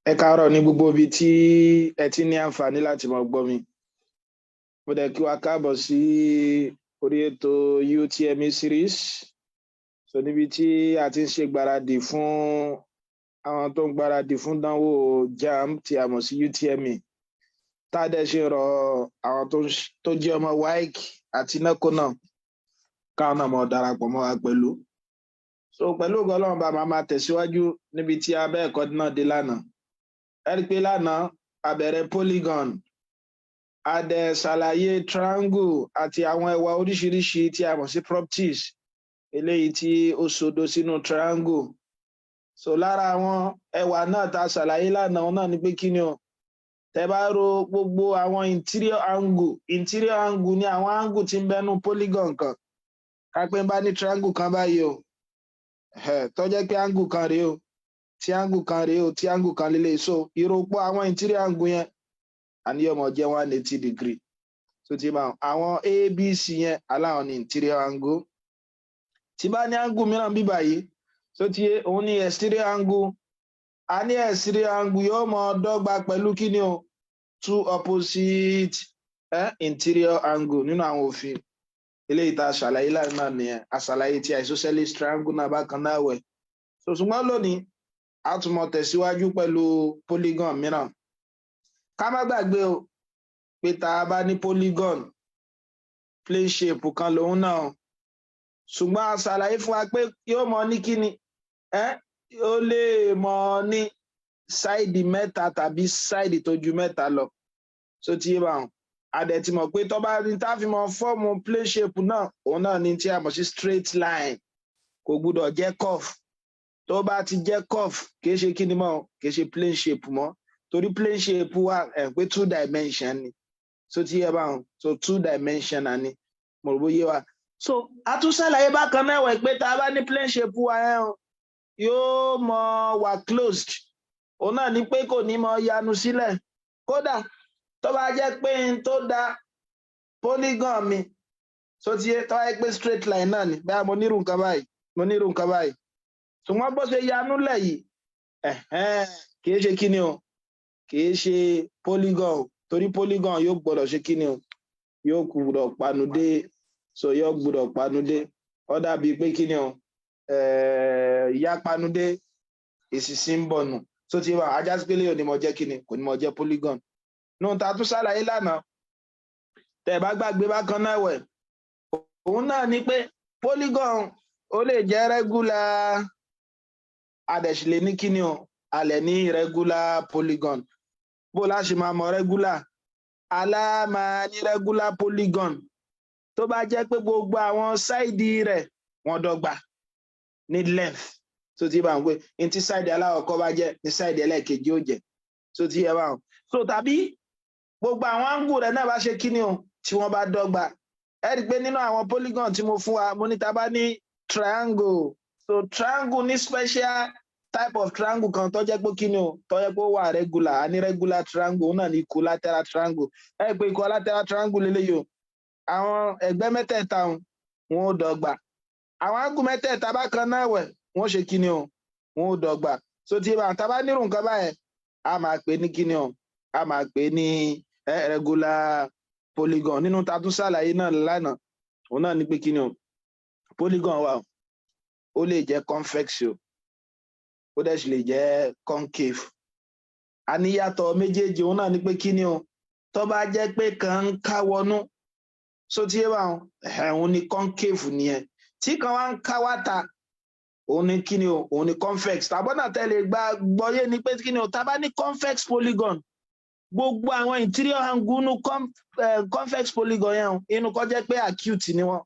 Ẹ káàárọ̀ ní gbogbo ibi tí ẹ ti ní àǹfààní láti máa gbọ́ mi. Mo dẹ̀ kí wa káàbọ̀ sí orí ètò UTME series. So níbi tí a ti ń ṣe gbáradì fún àwọn tó ń gbáradì fún ìdánwò JAMB tí a mọ̀ sí UTME. Tá a dẹ̀ ṣe rọ àwọn tó jẹ́ ọmọ WAEC àti NECO náà káwọn náà mọ̀ darapọ̀ mọ́ wa pẹ̀lú. So pẹ̀lú ògo Ọlọ́run bá máa máa tẹ̀síwájú níbi tí a bá ẹ̀kọ́ náà dé lánàá. Ẹ rí i pé lánàá a bẹ̀rẹ̀ polygon, a dẹ̀ ṣàlàyé triangle àti àwọn ẹwà oríṣiríṣi tí a mọ̀ sí properties eléyìí tí ó sodo sínú triangle. So lára àwọn ẹwà náà tá a ṣàlàyé lánàá náà ni pé kí ni o, tẹ́ bá ro gbogbo àwọn interior angle, interior angle ní àwọn angle tí ń bẹ nínú polygon kan. Ká pé ń bá ní triangle kan báyìí o, tó jẹ́ pé angle kan rèé o, tí angle kan rèé o, tí angle kan lélẹ̀. So ìròpọ̀ àwọn interior angle yẹn, àní yóò mọ jẹ́ 180 degree. So ti máa àwọn ABC yẹn aláwọn ní interior angle. Tí bá ní angle mìíràn bí báyìí, so ti òun ní exterior angle. A ní exterior angle yóò mọ dọ́gba pẹ̀lú kí ni o, two opposite interior angle. Nínú àwọn òfin eléyìí tá a ṣàlàyé láàrin náà nìyẹn. A ṣàlàyé ti isosceles triangle náà bákan náà wẹ̀. So ṣùgbọ́n lónìí, a tún mọ tẹ̀síwájú pẹ̀lú polygon mìíràn. Ká má gbàgbé o pé tá a bá ní polygon, plane shape kan lòun náà, ṣùgbọ́n a ṣàlàyé fún wa pé yóò mọ ní kíni ẹ, ó lè mọ ní side mẹ́ta tàbí side tó ju mẹ́ta lọ. So ti yé báwọn, a dẹ̀ ti mọ̀ pé tó bá ní tá a fi mọ form plane shape náà, òun náà ní tí a mọ̀ sí straight line, kò gbúdọ̀ jẹ́ curve. Tó bá ti jẹ́ curve, kìí ṣe kí ni mọ́, kìí ṣe plane shape mọ́, torí plane shape wa ẹ̀ pé two dimension ni. So ti yé báwọn, so two dimensional ni. Mo rò bó yé wa. So a tún ṣàlàyé bákan náà wẹ̀ pé tá a bá ní plane shape wa ẹ̀ yóò mọ wà closed. Òun náà ni pé kò ní mọ yanu sílẹ̀. Kódà tó bá jẹ́ pé n tó da polygon mi, so ti yé, tó bá jẹ́ pé straight line náà ni, bẹ́ẹ̀ mo nírú nǹkan báyìí, mo nírú nǹkan báyìí, ṣùgbọ́n bó ṣe yanu lẹ̀ yìí, kìí ṣe kíni o, kìí ṣe polygon, torí polygon yóò gbọ́dọ̀ ṣe kíni o, yóò gbọ́dọ̀ panudé. So yóò gbọ́dọ̀ panudé. Ó dàbí pé kíni o, ìyá panudé, èsìsì ń bọ̀ nù. So ti wà ajá sí pé léyìn ò ní mọ jẹ́ kíni, kò ní mọ jẹ́ polygon nù. Ta tún ṣàlàyé lánàá, tẹ́ bá gbàgbé bákan náà wẹ̀, òun náà ni pé polygon ó lè jẹ́ regular, a dẹ̀ sì lè ní kíni o, a lè ní irregular polygon. Bó la ṣe máa mọ regular? Aláàmà ní regular polygon tó bá jẹ́ pé gbogbo àwọn side rẹ̀ wọ́n dọ́gba ní length. Tó ti bá wọn pé ní tí side alákọ̀ọ́kọ́ bá jẹ́ ní side ẹlẹ́ẹ̀kejì ó jẹ́. Tó ti yẹ báwọn, so tàbí gbogbo àwọn angle rẹ̀ náà bá ṣe kíni o, tí wọ́n bá dọ́gba. Ẹ rí i pé nínú àwọn polygon tí mo fún wa, mo ní tá bá ní triangle, so triangle ní special type of triangle kan tó jẹ́ pé kíni o, tó jẹ́ pé ó wà regular. A ní regular triangle, òun náà ní equilateral triangle. Ẹ rí i pé equilateral triangle lélẹ́yìí o, àwọn ẹ̀gbẹ́ mẹ́tẹ̀ẹ̀ta wọn ò dọ́gba, àwọn angle mẹ́tẹ̀ẹ̀ta bákan náà wẹ̀, wọ́n ṣe kíni o, wọn ò dọ́gba. So tí tá bá nírú nǹkan báyẹn, a máa pè ní kíni o, a máa pè ní regular polygon. Nínú ta tún ṣàlàyé náà lánàá, òun náà ní pé kíni o, polygon wa, ó lè jẹ́ convex o, ó dẹ̀ sì lè jẹ́ concave. Àníyàtọ̀ méjèèjì, òun náà ní pé kíni o, tó bá jẹ́ pé kan ń ká wọnú, so tí yé báwọn, òun ni concave nìyẹn. Tí kan wá ń ká wá ta, òun ni kíni o, òun ni convex. Tàbọ́nà tẹ́lẹ̀ gba gbọ́yé ni pé kíni o, tá bá ní convex polygon, gbogbo àwọn interior angle inú convex polygon yẹn, inú kó jẹ́ pé acute ni wọ́n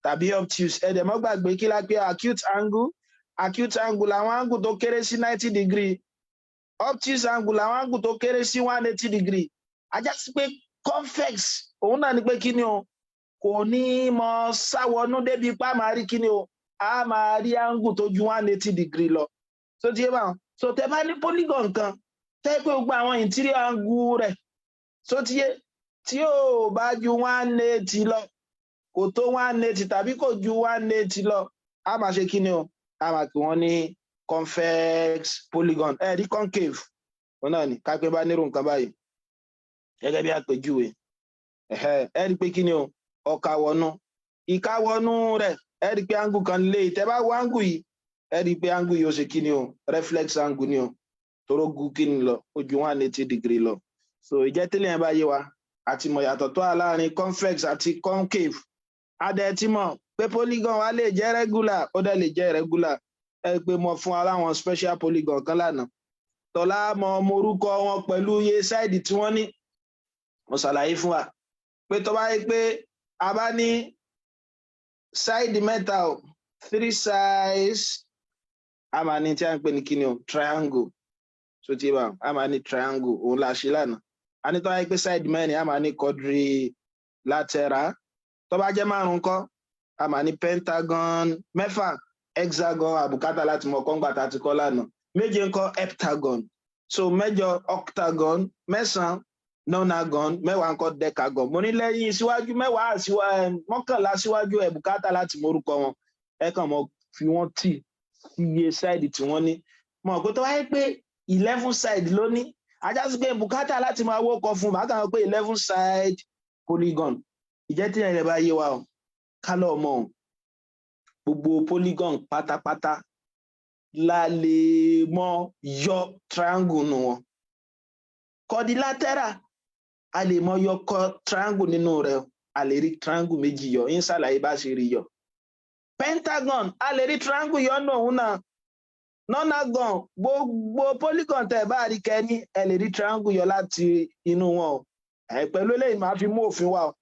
tàbí obtuse. Ẹ dẹ̀ mọ́ gbàgbé kí la pé acute angle. Acute angle làwọn angle tó kéré sí 90 degree. Obtuse angle làwọn angle tó kéré sí 180 degree. Ajá sí pé convex, òun náà ni pé kíni o, kò ní mọ sáwọnú débi pé a máa rí kíni o, a máa rí angle tó ju 180 degree lọ. So ti yé báwọn, so tẹ bá ní polygon kan tẹ́ pé gbogbo àwọn interior angle rẹ̀, so ti yé, tí ò bá ju 180 lọ, kò tó 180 tàbí kò ju 180 lọ, a máa ṣe kíni o, a máa pè wọ́n ní convex polygon. Ẹ rí concave. Òun náà ni ká pé bá nírú nǹkan báyìí gẹ́gẹ́ bí àpèjúwe, ẹ rí i pé kí ni o, ọ̀kàwọ̀nù ìkáwọnú rẹ̀, ẹ rí i pé angle kan lé. Tẹ́ bá wo angle yìí, ẹ rí i pé angle yìí, ó ṣe kí ni o, reflex angle ni o, toró gu kí ni lọ, ó ju 180 degree lọ. So ìjẹ́ tẹ́lẹ̀ yẹn bá yé wa, àti mọ̀ yàtọ̀ tó wà láàrin convex àti concave. A dẹ̀ ti mọ̀ pé polygon wa lè jẹ́ regular, ó dẹ̀ lè jẹ́ irregular. Ẹ pé mo fún wa láwọn special polygon kan lánàá tọ́lá, mọ orúkọ wọn pẹ̀lú iye side tí wọ́n ní. Mo ṣàlàyé fún wa pé tó bá yẹ pé a bá ní side mẹ́ta o, three sides, a máa ní tí a ń pè ní kíni o, triangle. So tí bá a máa ní triangle, òun la ṣe lánàá. A ní tó bá yẹ pé side mẹ́rin, a máa ní quadrilateral. Tó bá jẹ́ márùn kọ́, a máa ní pentagon. Mẹ́fà, hexagon. Àbùkátà láti mọ kọ́ngbà tá a ti kọ́ lánàá. Méje ńkọ́? Heptagon. So mẹ́jọ, octagon. Mẹ́sàn-án, nonagon. Mẹ́wàá ńkọ́? Decagon. Mo ní lẹ́yìn síwájú mẹ́wàá, 11 síwájú, ẹ̀ bùkátà láti mọ orúkọ wọn, ẹ kàn mọ fi wọ́n tì sí iye side tí wọ́n ní. Mọ̀ pé tó wáyé pé 11 side ló ní, ajá sí pé bùkátà láti máa wó kọ fún bàtà wọn pé 11 side polygon. Ìjẹ́ tí ẹ̀rẹ̀ bá yé wa o, ká lọ́ọ́ mọ̀ o, gbogbo polygon pátápátá la lè mọ yọ triangle nù wọn. Quadrilateral, a lè mọ yọ kọ triangle nínú rẹ̀, a lè rí triangle méjì yọ, ń ṣàlàyé bá ṣe rí yọ. Pentagon, a lè rí triangle yọ nù òun náà. Nonagon, gbogbo polygon tẹ́ bá rí kẹ́ni, ẹ lè rí triangle yọ láti inú wọn o. Ẹ pẹ̀lú eléyìí, máa fi mú òfin wá o,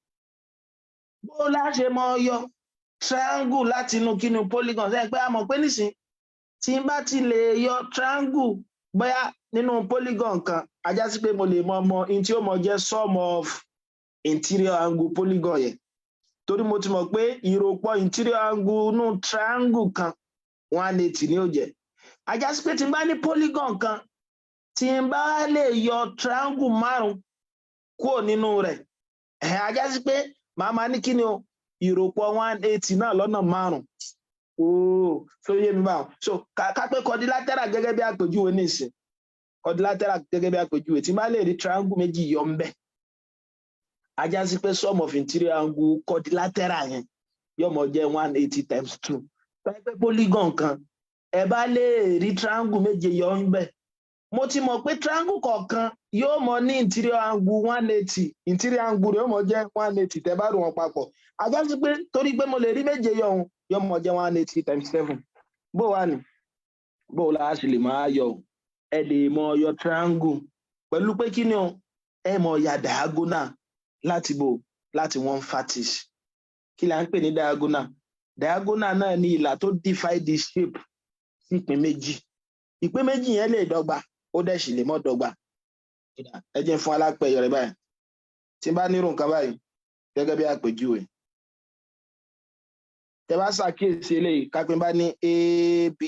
bó láṣẹ mọ yọ triangle láti inú kínú polygon. Sẹ́yìn pé a mọ̀ pé nísìn, tí n bá ti lè yọ triangle bóyá nínú polygon kan, a já sí pé mo lè mọ mọ in tí ó mọ jẹ́ sum of interior angle polygon yẹn, torí mo ti mọ̀ pé ìròpọ̀ interior angle nínú triangle kan, 180 ní ó jẹ́. A já sí pé tí n bá ní polygon kan, tí n bá lè yọ triangle márùn kúrò nínú rẹ̀ ẹ̀, a já sí pé màá máa ní kí ni o, ìròpọ̀ 180 náà lọ́nà márùn. Ooo, so yé mi báwọn. So ká pé quadrilateral gẹ́gẹ́ bí àpèjúwe nísìn, quadrilateral gẹ́gẹ́ bí àpèjúwe, tí n bá lè rí triangle méjì yọ ń bẹ̀, a já sí pé sum of interior angle quadrilateral yẹn yóò mọ jẹ́ 180 times two. Pé polygon kan, ẹ bá lè rí triangle méje yọ ń bẹ̀, mo ti mọ̀ pé triangle kọ̀ọ̀kan yóò mọ ní interior angle 180, interior angle rẹ̀ yóò mọ jẹ́ 180 tẹ́ bá rò wọ́n papọ̀. A já sí pé torí pé mo lè rí méje yọ òun, yóò mọ jẹ́ 180 times seven. Bó wà ní bó la ṣe lè máa yọ o? Ẹ lè mọ yọ triangle pẹ̀lú pé kí ni o, ẹ mọ ya diagonal láti bò, láti one vertex. Kí la ń pè ní diagonal? Diagonal náà ní ìlà tó divide the shape sí ìpín méjì. Ìpín méjì yẹn lè dọ́gba, ó dẹ̀ sì lè mọ́ dọ́gba. Ẹ jẹ́ fún alápẹ̀yọ rẹ̀ báyìí. Tí n bá nírú nǹkan báyìí gẹ́gẹ́ bí àpèjúwe, tẹ bá ṣàkíyèsí eléyìí, kápẹ́ bá ní A, B,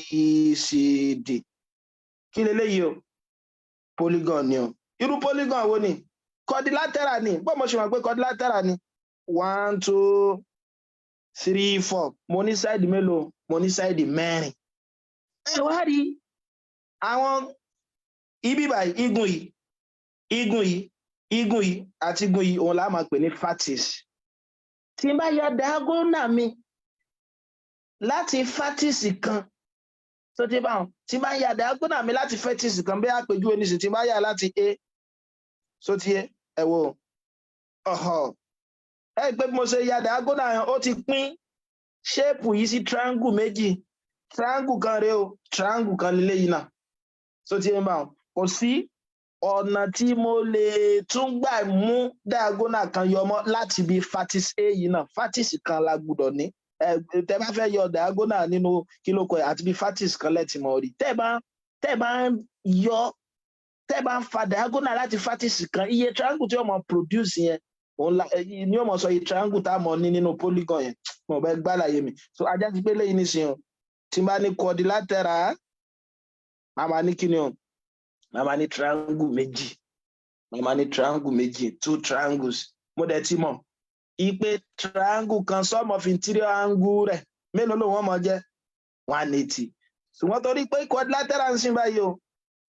C, D, kí leléyìí o? Polygon ni o. Irú polygon wo ni? Quadrilateral ni. Bó mo ṣe mọ̀ pé quadrilateral ni? One, two, three, four. Mo ní side mélòó? Mo ní side mẹ́rin. Ẹ wá rí àwọn ibi báyìí, igun yìí, igun yìí, igun yìí àti igun yìí, òun la máa pè ní vertex. Tí n bá ya diagonal mi láti vertex kan tó ti bá wọn, tí n bá ya diagonal mi láti vertex kan, bí àpèjúwe nísìnyí, tí n bá yà láti A, so ti yé, ẹ wo ọ̀họ̀, ẹ pé bí mo ṣe ya diagonal yẹn, ó ti pín shape yìí sí triangle méjì. Triangle kan rèé o, triangle kan lélẹ́yìí náà. So ti yé bá wọn, kò sí ọ̀nà tí mo lè tún gbà mú diagonal kan yọ mọ́ láti bí vertex A yìí náà. Vertex kan la gbọ́dọ̀ ní. Ẹ tẹ bá fẹ́ yọ diagonal nínú kílókọ ẹ, àti bí vertex kan lẹ́tì mọ̀ rí. Tẹ́ bá ń yọ, tẹ́ bá ń fa diagonal láti vertex kan, iye triangle tí ó mọ produce yẹn, òun la ní ó mọ sọ iye triangle tá a mọ ní nínú polygon yẹn. Mo bẹ gbàlàyé mi. So ajá ti pé lẹ́yìn nísìnyí o, tí n bá ní quadrilateral, màá máa ní kíni o, màá máa ní triangle méjì, màá máa ní triangle méjì, two triangles. Mo dẹ̀ ti mọ̀ ipe triangle kan, sum of interior angle rẹ̀, mélòó ló wọ́n mọ̀ jẹ́? 180. Ṣùgbọ́n torí pé quadrilateral ń sìn báyìí o,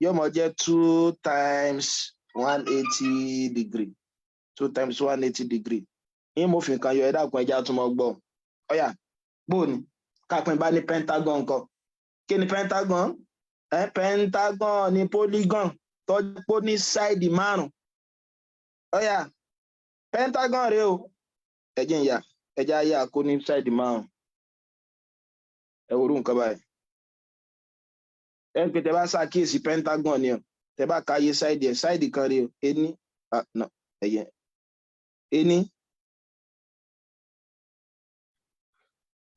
Yóò mọ jẹ́ two times 180 degree, two times 180 degree. Ní mo fi nǹkan yọ, ẹ dákun, ẹ jẹ́ á tún mọ gbọ́. Ó yá, bóò ni kápẹ́ bá ní pentagon ńkọ́? Kí ni pentagon? Pentagon ni polygon tó pọ̀ ní side márùn. Ó yá, pentagon rèé o. Ẹ jẹ́ ń yà, ẹ jẹ́ á yà kó ní side márùn. Ẹ wo irú nǹkan báyìí. Ẹ pé tẹ bá ṣàkíyèsí, pentagon ni o. Tẹ bá ka iye side ẹ, side kan rèé o, ení, ah no, ẹyẹ ení,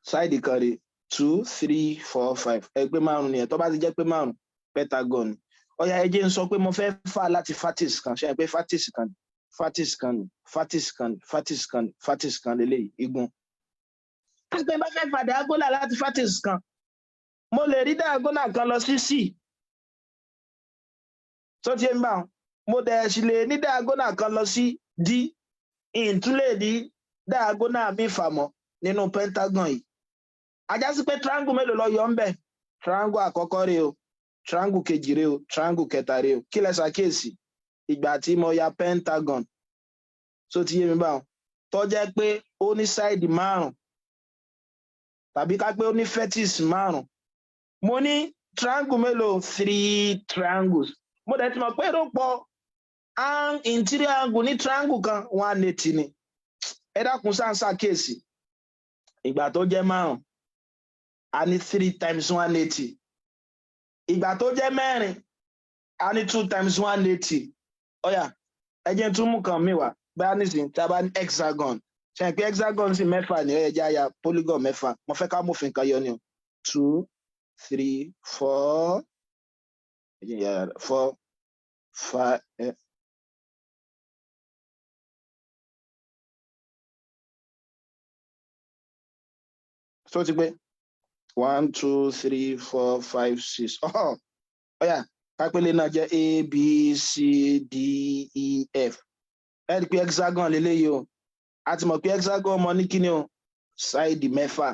side kan rèé, two, three, four, five. Ẹ pé márùn nìyẹn. Tó bá ti jẹ́ pé márùn, pentagon ni. Ó yá, ẹ jẹ́ ń sọ pé mo fẹ́ fà láti vertex kan. Ṣe é pé vertex kan, vertex kan, vertex kan, vertex kan, vertex kan lélẹ́yìí, igun. Kápẹ́ bá fẹ́ fà diagonal láti vertex kan, mo lè rí diagonal kan lọ sí C tó ti ń bá wọn. Mo dẹ̀ sì lè ní diagonal kan lọ sí D. Ìtún lè ní diagonal mi fà mọ́ nínú pentagon yìí. Á já sí pé triangle mélòó lọ yọ ń bẹ̀? Triangle àkọ́kọ́ rèé o, triangle kejì rèé o, triangle kẹta rèé o. Kí lẹ ṣàkíyèsí ìgbà tí mo ya pentagon tó ti yé mi báwọn, tó jẹ́ pé ó ní side márùn, tàbí ká pé ó ní vertex márùn? Mo ní triangle mélòó? Three triangles. Mo dẹ̀ ti mọ̀ pé ìrọ́pọ̀ interior angle ní triangle kan, 180 ni. Ẹ dákun, sáǹsà kíyèsí, ìgbà tó jẹ́ márùn, a ní three times 180. Ìgbà tó jẹ́ mẹ́rin, a ní two times 180. Ó yá, ẹ jẹ́ tún mú kan mi wá. Báyà nísìnyí, tí a bá ní hexagon, ṣe pé hexagon sì mẹ́fà ní? Ó yẹ jẹ́ àyà polygon mẹ́fà. Mo fẹ́ ká mófin kan yọ ni o. Two, three, four, four, five. So ti pé one, two, three, four, five, six. Ó yá, kápẹ́lẹ́ náà jẹ́ A, B, C, D, E, F. Ẹ rí i pé hexagon lélẹ́yìí o. A ti mọ̀ pé hexagon mọ ní kíni o? Side mẹ́fà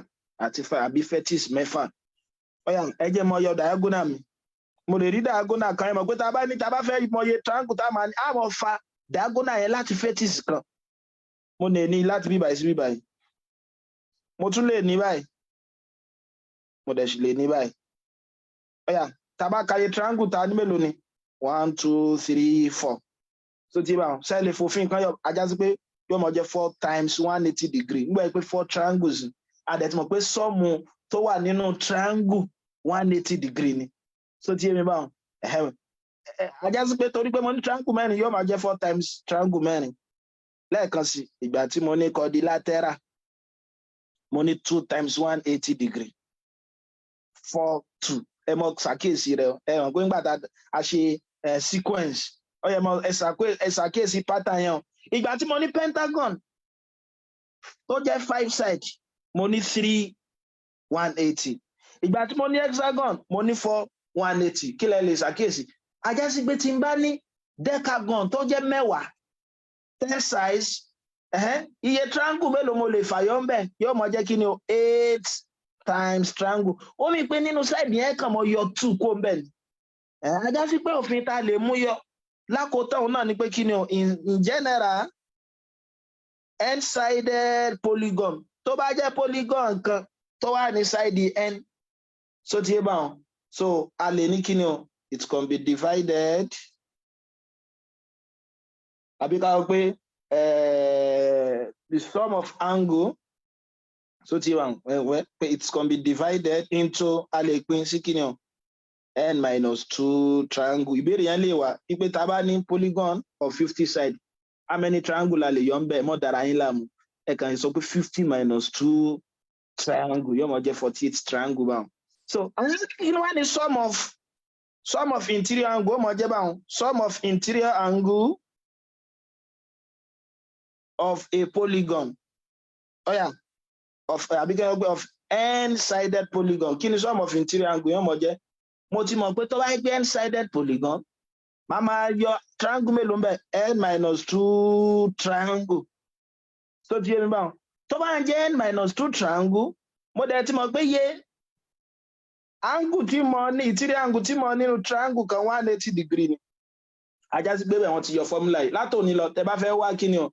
àti àbí vertex mẹ́fà. Ó yá, ẹ jẹ́ mọ yọ diagonal mi. Mo lè rí diagonal kan. Ẹ mọ̀ pé tá a bá ní, tá a bá fẹ́ mọ iye triangle tá a máa ní, á mọ̀ fa diagonal yẹn láti vertex kan. Mo lè ní láti bí báyìí sí bí báyìí, mo tún lè ní báyìí, mo dẹ̀ sì lè ní báyìí. Ó yá, tá a bá ka iye triangle ta ní, mélòó ni? One, two, three, four. So tí báwọn sẹ́ẹ̀lì fòfin kan yọ, á já sí pé yóò mọ jẹ́ four times 180 degree. Nígbà yìí pé four triangles, a dẹ̀ ti mọ̀ pé sum tó wà nínú triangle, 180 degree ni. So tí èmi báwọn, á já sí pé torí pé mo ní triangle mẹ́rin, yóò máa jẹ́ four times triangle mẹ́rin. Lẹ́ẹ̀kan sí, ìgbà tí mo ní quadrilateral, mo ní two times 180 degree, four, two. Ẹ mọ ṣàkíyèsí rẹ. Ẹ hàn pé nígbà tá a ṣe sequence, ó yẹ mọ ẹ ṣàkíyèsí pattern yẹn o. Ìgbà tí mo ní pentagon tó jẹ́ five side, mo ní three 180. Ìgbà tí mo ní hexagon, mo ní four 180. Kí lẹ lè ṣàkíyèsí? Á já sí pé tí n bá ní decagon tó jẹ́ 10, 10 sides, iye triangle mélòó mo lè fàyọ ń bẹ̀? Yóò mọ jẹ́ kí ni o? Eight times triangle. Ó mi pé nínú side yẹn kàn mọ́ yọ two kó ń bẹ̀ ni. Á já sí pé òfin tá a lè mú yọ lákòótán òun náà ni pé kí ni o? In general, n-sided polygon, tó bá jẹ́ polygon kan tó wà ní side n, so ti yé báwọn, so a lè ní kí ni o? It can be divided, àbí ká sọ pé the sum of angle, so ti yé báwọn, pé it can be divided into, a lè pín sí kí ni o? N minus two triangle. Ìbéèrè yẹn lè wà wípé tá a bá ní polygon of 50 side, how many triangle la lè yọ ń bẹ̀? Mọ́ dára yín láàmú, ẹ kàn sọ pé 50 minus two triangle yóò mọ jẹ́ 48 triangle báwọn. So kí ni wá ní sum of interior angle ó mọ jẹ́ báwọn? Sum of interior angle of a polygon, oh yeah, of, àbí kí wọ́n gbé, of n-sided polygon. Kí ni sum of interior angle yóò mọ jẹ́? Mo ti mọ̀ pé tó bá yẹ pé n-sided polygon, màá máa yọ triangle mélòó ń bẹ̀? N minus two triangle. Tó ti yé mi báwọn, tó bá ń jẹ́ n minus two triangle, mo dẹ̀ ti mọ̀ pé iye Angle tí mo ní, interior angle tí mo nínú triangle kan, 180 degree ni. Á já sí pé bẹ́ẹ̀ wọ́n ti yọ formula yìí. Látòní lọ, tẹ bá fẹ́ wá kí ni o,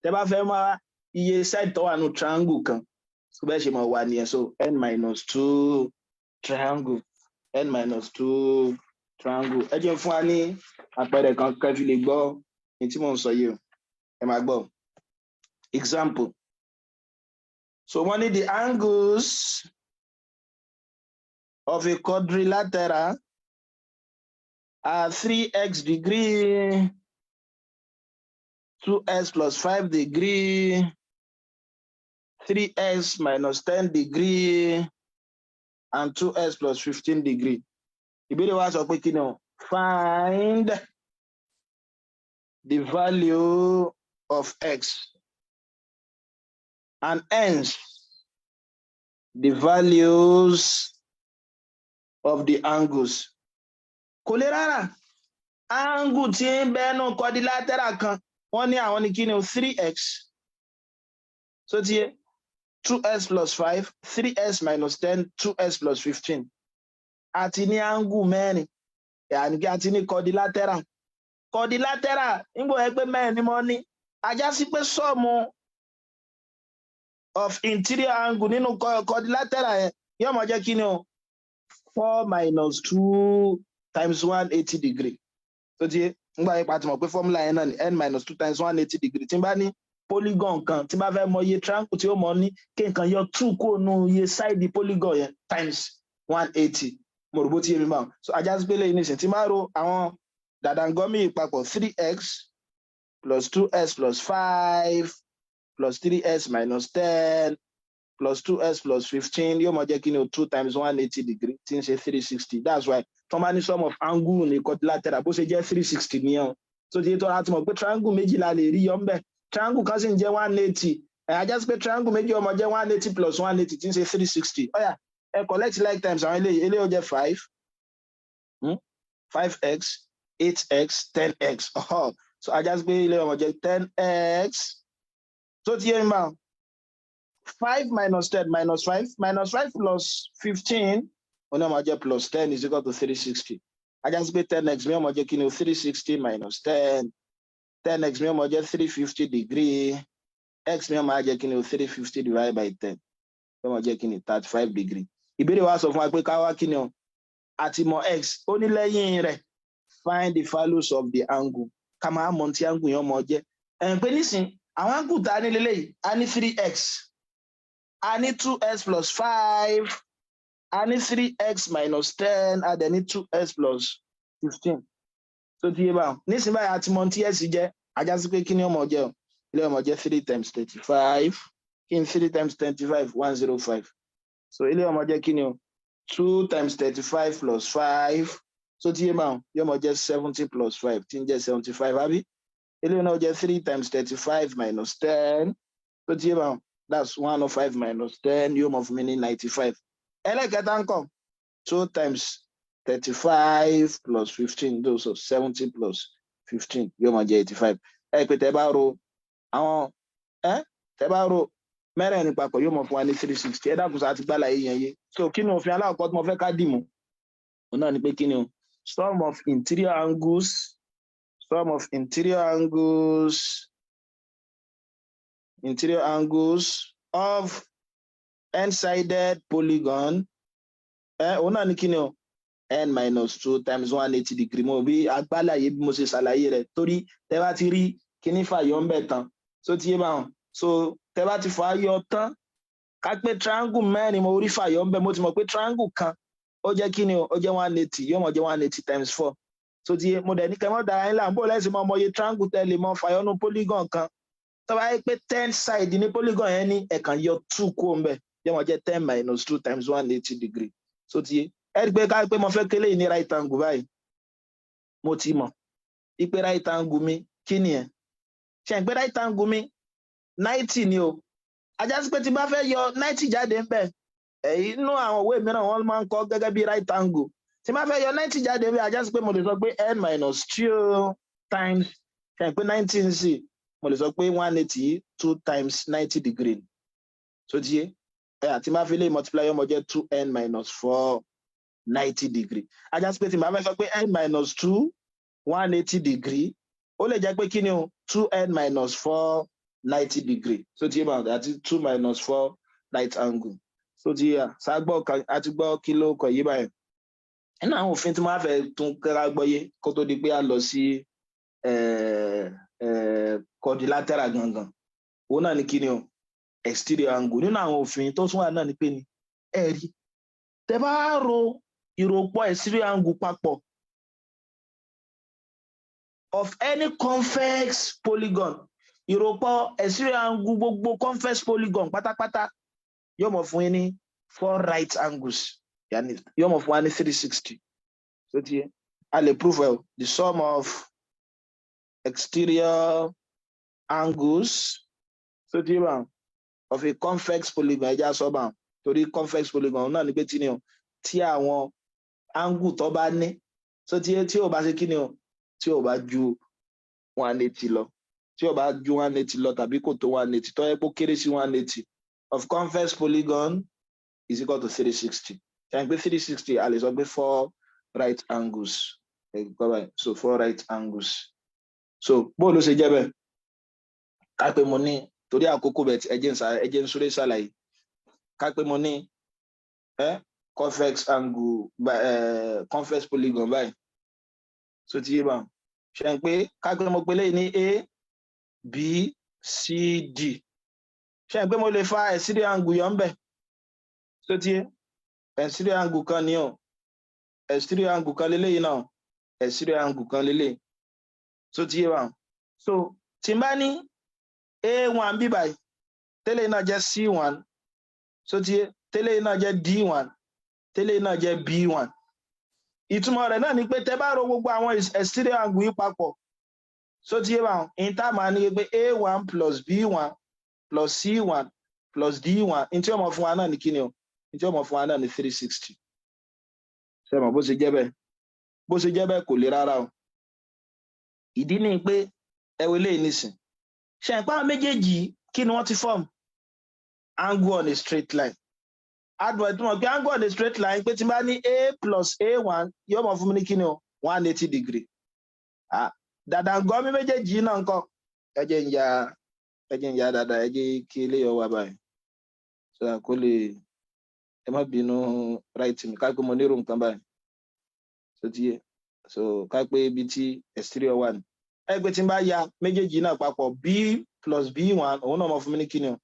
tẹ bá fẹ́ wá iye side tó wà nínú triangle kan, so bẹ́ẹ̀ ṣe mọ̀ wà nìyẹn. So n minus two triangle, n minus two triangle. Ẹ jẹ́ fún wa ní àpẹẹrẹ kan kẹ́ fi lè gbọ́ ní tí mò ń sọ yìí o. Ẹ máa gbọ́ example. So wọ́n ní the angles of a quadrilateral are 3x degree, 2x plus 5 degree, 3x minus 10 degree, and 2x plus 15 degree. Ìbéèrè wa sọ pé kí ni o? Find the value of x and hence the values of the angles. Kò lè rárá. Angle tí ń bẹ nínú quadrilateral kan, wọ́n ní àwọn ní kí ni o? 3x. So ti yé, 2x plus 5, 3x minus 10, 2x plus 15. Àti ní angle mẹ́rin, yàní kí a ti ní quadrilateral. Quadrilateral, nígbà wọ́n pé mẹ́rin ni mo ní. Á já sí pé sum of interior angle nínú quadrilateral yẹn yóò máa jẹ́ kí ni o? 4 minus 2 times 180 degree. Tó ti yé, nígbà yẹn pàtó mọ̀ pé formula yẹn náà ni n minus 2 times 180 degree. Tí n bá ní polygon kan, tí n bá fẹ́ mọ iye triangle tí ó mọ ní, kí nǹkan yọ 2 kó nu iye side polygon yẹn times 180. Mo rò bó ti yé mi báwọn. So á já sí pé lẹ́yìn nísìnyí, tí n bá ro àwọn dàdàngọ́mì papọ̀, 3x plus 2x plus 5 plus 3x minus 10 plus 2x plus 15 yóò máa jẹ́ kí ni o? 2 times 180 degree, tí ń ṣe 360. That's why tó bá ní sum of angle ní quadrilateral, bó ṣe jẹ́ 360 nìyẹn o. So ti tó láti mọ̀ pé triangle méjì la lè rí yọ ńbẹ̀, triangle kan sì ń jẹ́ 180. Ẹ̀ á já sí pé triangle méjì ó máa jẹ́ 180 plus 180, tí ń ṣe 360. Ó yá, ẹ collect like times àwọn eléyìí. Eléyìí ó jẹ́ 5, 5x, 8x, 10x. So á já sí pé eléyìí ó máa jẹ́ 10x. Tó ti yé mi báwọn, 5 minus 10, minus 5, minus 5 plus 15, ó ní ó máa jẹ́ plus 10 is equal to 360. Á já sí pé 10x mi ó máa jẹ́ kí ni o? 360 minus 10. 10x mi ó máa jẹ́ 350 degree. X mi ó máa jẹ́ kí ni o? 350 divided by 10 ó máa jẹ́ kí ni? 35 degree. Ìbéèrè wa sọ fún wa pé ká wá kí ni o? Àti mọ̀ x. Ó ní lẹ́yìn rẹ̀, find the values of the angle. Ká máa mọ̀ tí angle yẹn mọ̀ jẹ́. Ẹ̀ pé nísìn, àwọn angle tá a ní lélẹ́yìí, a ní 3x, a ní 2x plus 5, a ní 3x minus 10, a dẹ̀ ní 2x plus 15. Tó ti yé báwọn nísìnyí báyìí, a ti mọ̀ tí x jẹ́. Á já sí pé kí ni ó máa jẹ́ o? Eléyìí ó máa jẹ́ 3 times 35. Kí ni 3 times 35? 105. So eléyìí ó máa jẹ́ kí ni o? 2 times 35 plus 5. Tó ti yé báwọn, yóò máa jẹ́ 70 plus 5, tí ń jẹ́ 75, àbí? Eléyìí náà jẹ́ 3 times 35 minus 10. Tó ti yé báwọn, that's 105 minus 10, yóò máa fún mi ní 95. Ẹlẹ́kẹta ńkọ́? 2 times 35 plus 15, those so 70 plus 15 yóò máa jẹ́ 85. Ẹ pé tẹ bá ro àwọn ẹ tẹ bá ro mẹ́rẹ̀ẹ̀rin papọ̀, yóò máa fún wa ní 360. Ẹ dákun, sáà ti gbálà yìí yẹn yé? So kí ni òfin alákọ̀ọ́kọ́ tí mo fẹ́ ká dì mú? Òun náà ni pé kí ni o? Sum of interior angles, sum of interior angles, interior angles of n-sided polygon, ẹ òun náà ní kí ni o? N minus 2 times 180 degree. Mo bí agbálàyé bí mo ṣe ṣàlàyé rẹ̀, torí tẹ́ bá ti rí kíní fàyọ ń bẹ̀ tán, so ti yé báwọn. So tẹ́ bá ti fà á yọ tán, ká pé triangle mẹ́rin mo rí fàyọ ń bẹ̀, mo ti mọ̀ pé triangle kan ó jẹ́ kí ni o? Ó jẹ́ 180. Yóò mọ̀ jẹ́ 180 times 4. So ti yé, mo dẹ̀ ní kẹ́ mọ́ dára yín láàmú bó lẹ́sìn mọ́ ọmọ iye triangle tẹ́ lè mọ fàyọ nú polygon kan. Tó bá yẹ pé 10 side ní polygon yẹn ní, ẹ̀kan yọ 2 kó ń bẹ̀, yóò mọ̀ jẹ́ 10 minus 2 times 180 degree. So ti yé, ẹ rí i pé ká pé mo fẹ́ kélé ní right angle báyìí, mo ti mọ̀ ipe right angle mi kí ni ẹ̀ ṣe ń pé right angle mi 90 ni o. Á já sí pé tí bá fẹ́ yọ 90 jáde ń bẹ̀, èyí inú àwọn òwe mìíràn wọ́n máa ń kọ́ gẹ́gẹ́ bí right angle. Tí bá fẹ́ yọ 90 jáde ń bẹ̀, á já sí pé mo lè sọ pé n minus 2 times, ṣe ń pé 90 ń sì, mo lè sọ pé 180, 2 times 90 degree. So ti yé ẹ, àti má fi lè multiply, yóò máa jẹ́ 2n minus 4. 90 degree. Á já sí pé tí màá fẹ́ sọ pé n minus 2 180 degree, ó lè jẹ́ pé kí ni o? Two n minus 4 90 degree. So ti yé bá àti two minus four right angle. So ti yé ságbọ́ àti gbọ́ kí ló kọ yé báyìí. Nínú àwọn òfin tí mo fẹ́ tún kẹ́ra gbọ́yé kó tó di pé a lọ sí quadrilateral gangan, òun náà ni kí ni o? Exterior angle. Nínú àwọn òfin tó tún wà náà ni pé ni ẹ rí, tẹ bá ro ìròpọ̀ exterior angle papọ̀ of any convex polygon, ìròpọ̀ exterior angle gbogbo convex polygon pátápátá yóò mọ̀ fún yín ní four right angles, yàní yóò mọ̀ fún wa ní 360. So ti a lè prove well the sum of exterior angles, so ti bá of a convex polygon, ẹ já sọ bá, torí convex polygon náà ni pé tí ni o, tí àwọn angle tó bá ní, so tí o bá ṣe kí ni o, tí o bá ju 180 lọ, tí o bá ju 180 lọ tàbí kò tó 180, tó yẹ kó kéré sí 180, of convex polygon is equal to 360. Ṣe pé 360, a lè sọ pé four right angles. So four right angles. So bó ló ṣe jẹ́ bẹ́ẹ̀? Ká pé mo ní, torí àkókò bẹ̀, ẹ jẹ́ ń súré ṣàlàyé. Ká pé mo ní convex angle, convex polygon báyìí. So ti yé bá ṣe ń pé ká pé mo pe léyìí ní A, B, C, D. Ṣe ń pé mo lè fa exterior angle yọ ń bẹ̀? So ti yé, exterior angle kan ní o, exterior angle kan leléyìí náà, exterior angle kan leléyìí. So ti yé wa. So tí n bá ní A1 bí báyìí, tẹ́lẹ̀ náà jẹ́ C1, so ti yé, tẹ́lẹ̀ náà jẹ́ D1, tẹ́lẹ̀ náà jẹ́ B1, ìtumọ̀ rẹ̀ náà ni pé tẹ́ bá ro gbogbo àwọn exterior angle yìí papọ̀, so ti yé wa, in tá máa ní pé A1 plus B1 plus C1 plus D1, in tí ó mọ̀ fún wa náà ní kíni o? In tí ó mọ̀ fún wa náà ní 360. Ṣe mọ̀ bó ṣe jẹ́ bẹ́ẹ̀? Bó ṣe jẹ́ bẹ́ẹ̀ kò le rárá o. Ìdí ni pé ẹ wo eléyìí nísìn, ṣe ń pa àwọn méjèèjì, kí ni wọ́n ti form? Angle on a straight line. Adùn ẹ̀tún pé angle on a straight line, pé tí n bá ní A plus A1 yóò mọ̀ fún mi ní kíni o? 180 degree. Dàdàngọ́ mi méjèèjì náà ń kọ́. Ẹ jẹ́ ń ya dàdà, ẹ jẹ́ kí eléyìí wà báyìí so kó lè, ẹ má bínú, right mi. Ká pé mo nírò nǹkan báyìí, so ti yé. So ká pé ibi tí exterior wà ní, ẹ pé tí n bá ya méjèèjì náà papọ̀, B plus B1, òun náà mọ̀ fún mi ní kíni o?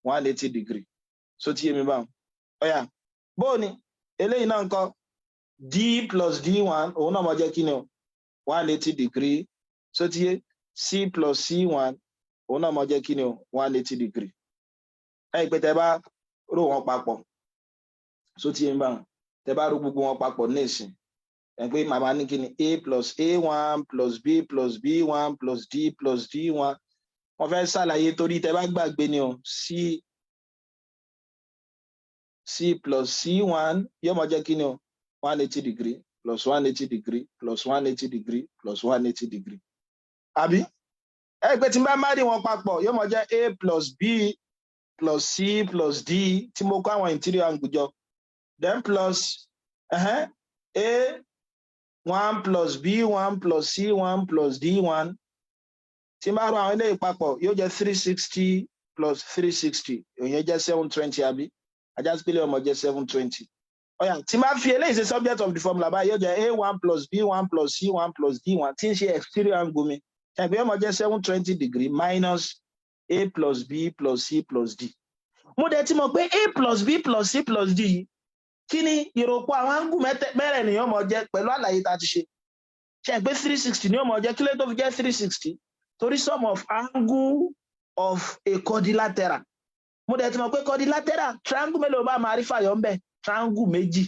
180 degree. So ti yé mi báwọn. Ọ̀yà, bóò ni eléyìí náà ń kọ́? D plus D1, òun náà mọ̀ jẹ́ kíni o? 180 degree. So ti yé, C plus C1, òun náà mọ̀ jẹ́ kíni o? 180 degree. Ẹ pé tẹ bá rò wọn papọ̀, so ti yé mi báwọn, tẹ bá rò gbogbo wọn papọ̀ ní ìsìn, ẹ pé màmá ní kíni? A plus A1 plus B plus B1 plus D plus D1. Wọ́n fẹ́ ṣàlàyé torí tẹ bá gbàgbé ni o. C C plus C1 yóò máa jẹ́ kíni o? 180 degree plus 180 degree plus 180 degree plus 180 degree, àbí? Ẹ pé tí n bá má rí wọn papọ̀, yóò máa jẹ́ A plus B plus C plus D, tí mo kó àwọn interior angle jọ, then plus A one plus B one plus C one plus D one. Tí n bá rò àwọn eléyìí papọ̀, yóò jẹ́ 360 plus 360, òyìn jẹ́ 720, àbí? Á já sí pé ó máa jẹ́ 720. Ọ̀yà, tí n bá fi eléyìí ṣe subject of the formula báyìí, yóò jẹ́ A one plus B one plus C one plus D one, tí ń ṣe exterior angle mi, ṣàpè yóò máa jẹ́ 720 degree minus A plus B plus C plus D. Mo dẹ̀ ti mọ̀ pé A plus B plus C plus D yìí, kí ni ìròpọ̀ àwọn angle mẹ́rẹ̀ ni yóò máa jẹ́ pẹ̀lú àlàyé tá a ti ṣe? Ṣe pé 360 ni yóò máa jẹ́. Kí ló tó fi jẹ́ 360? Torí sum of angle of a quadrilateral. Mo dẹ̀ ti mọ̀ pé quadrilateral, triangle mélòó bá máa rí fàyọ̀ ń bẹ̀? Triangle méjì.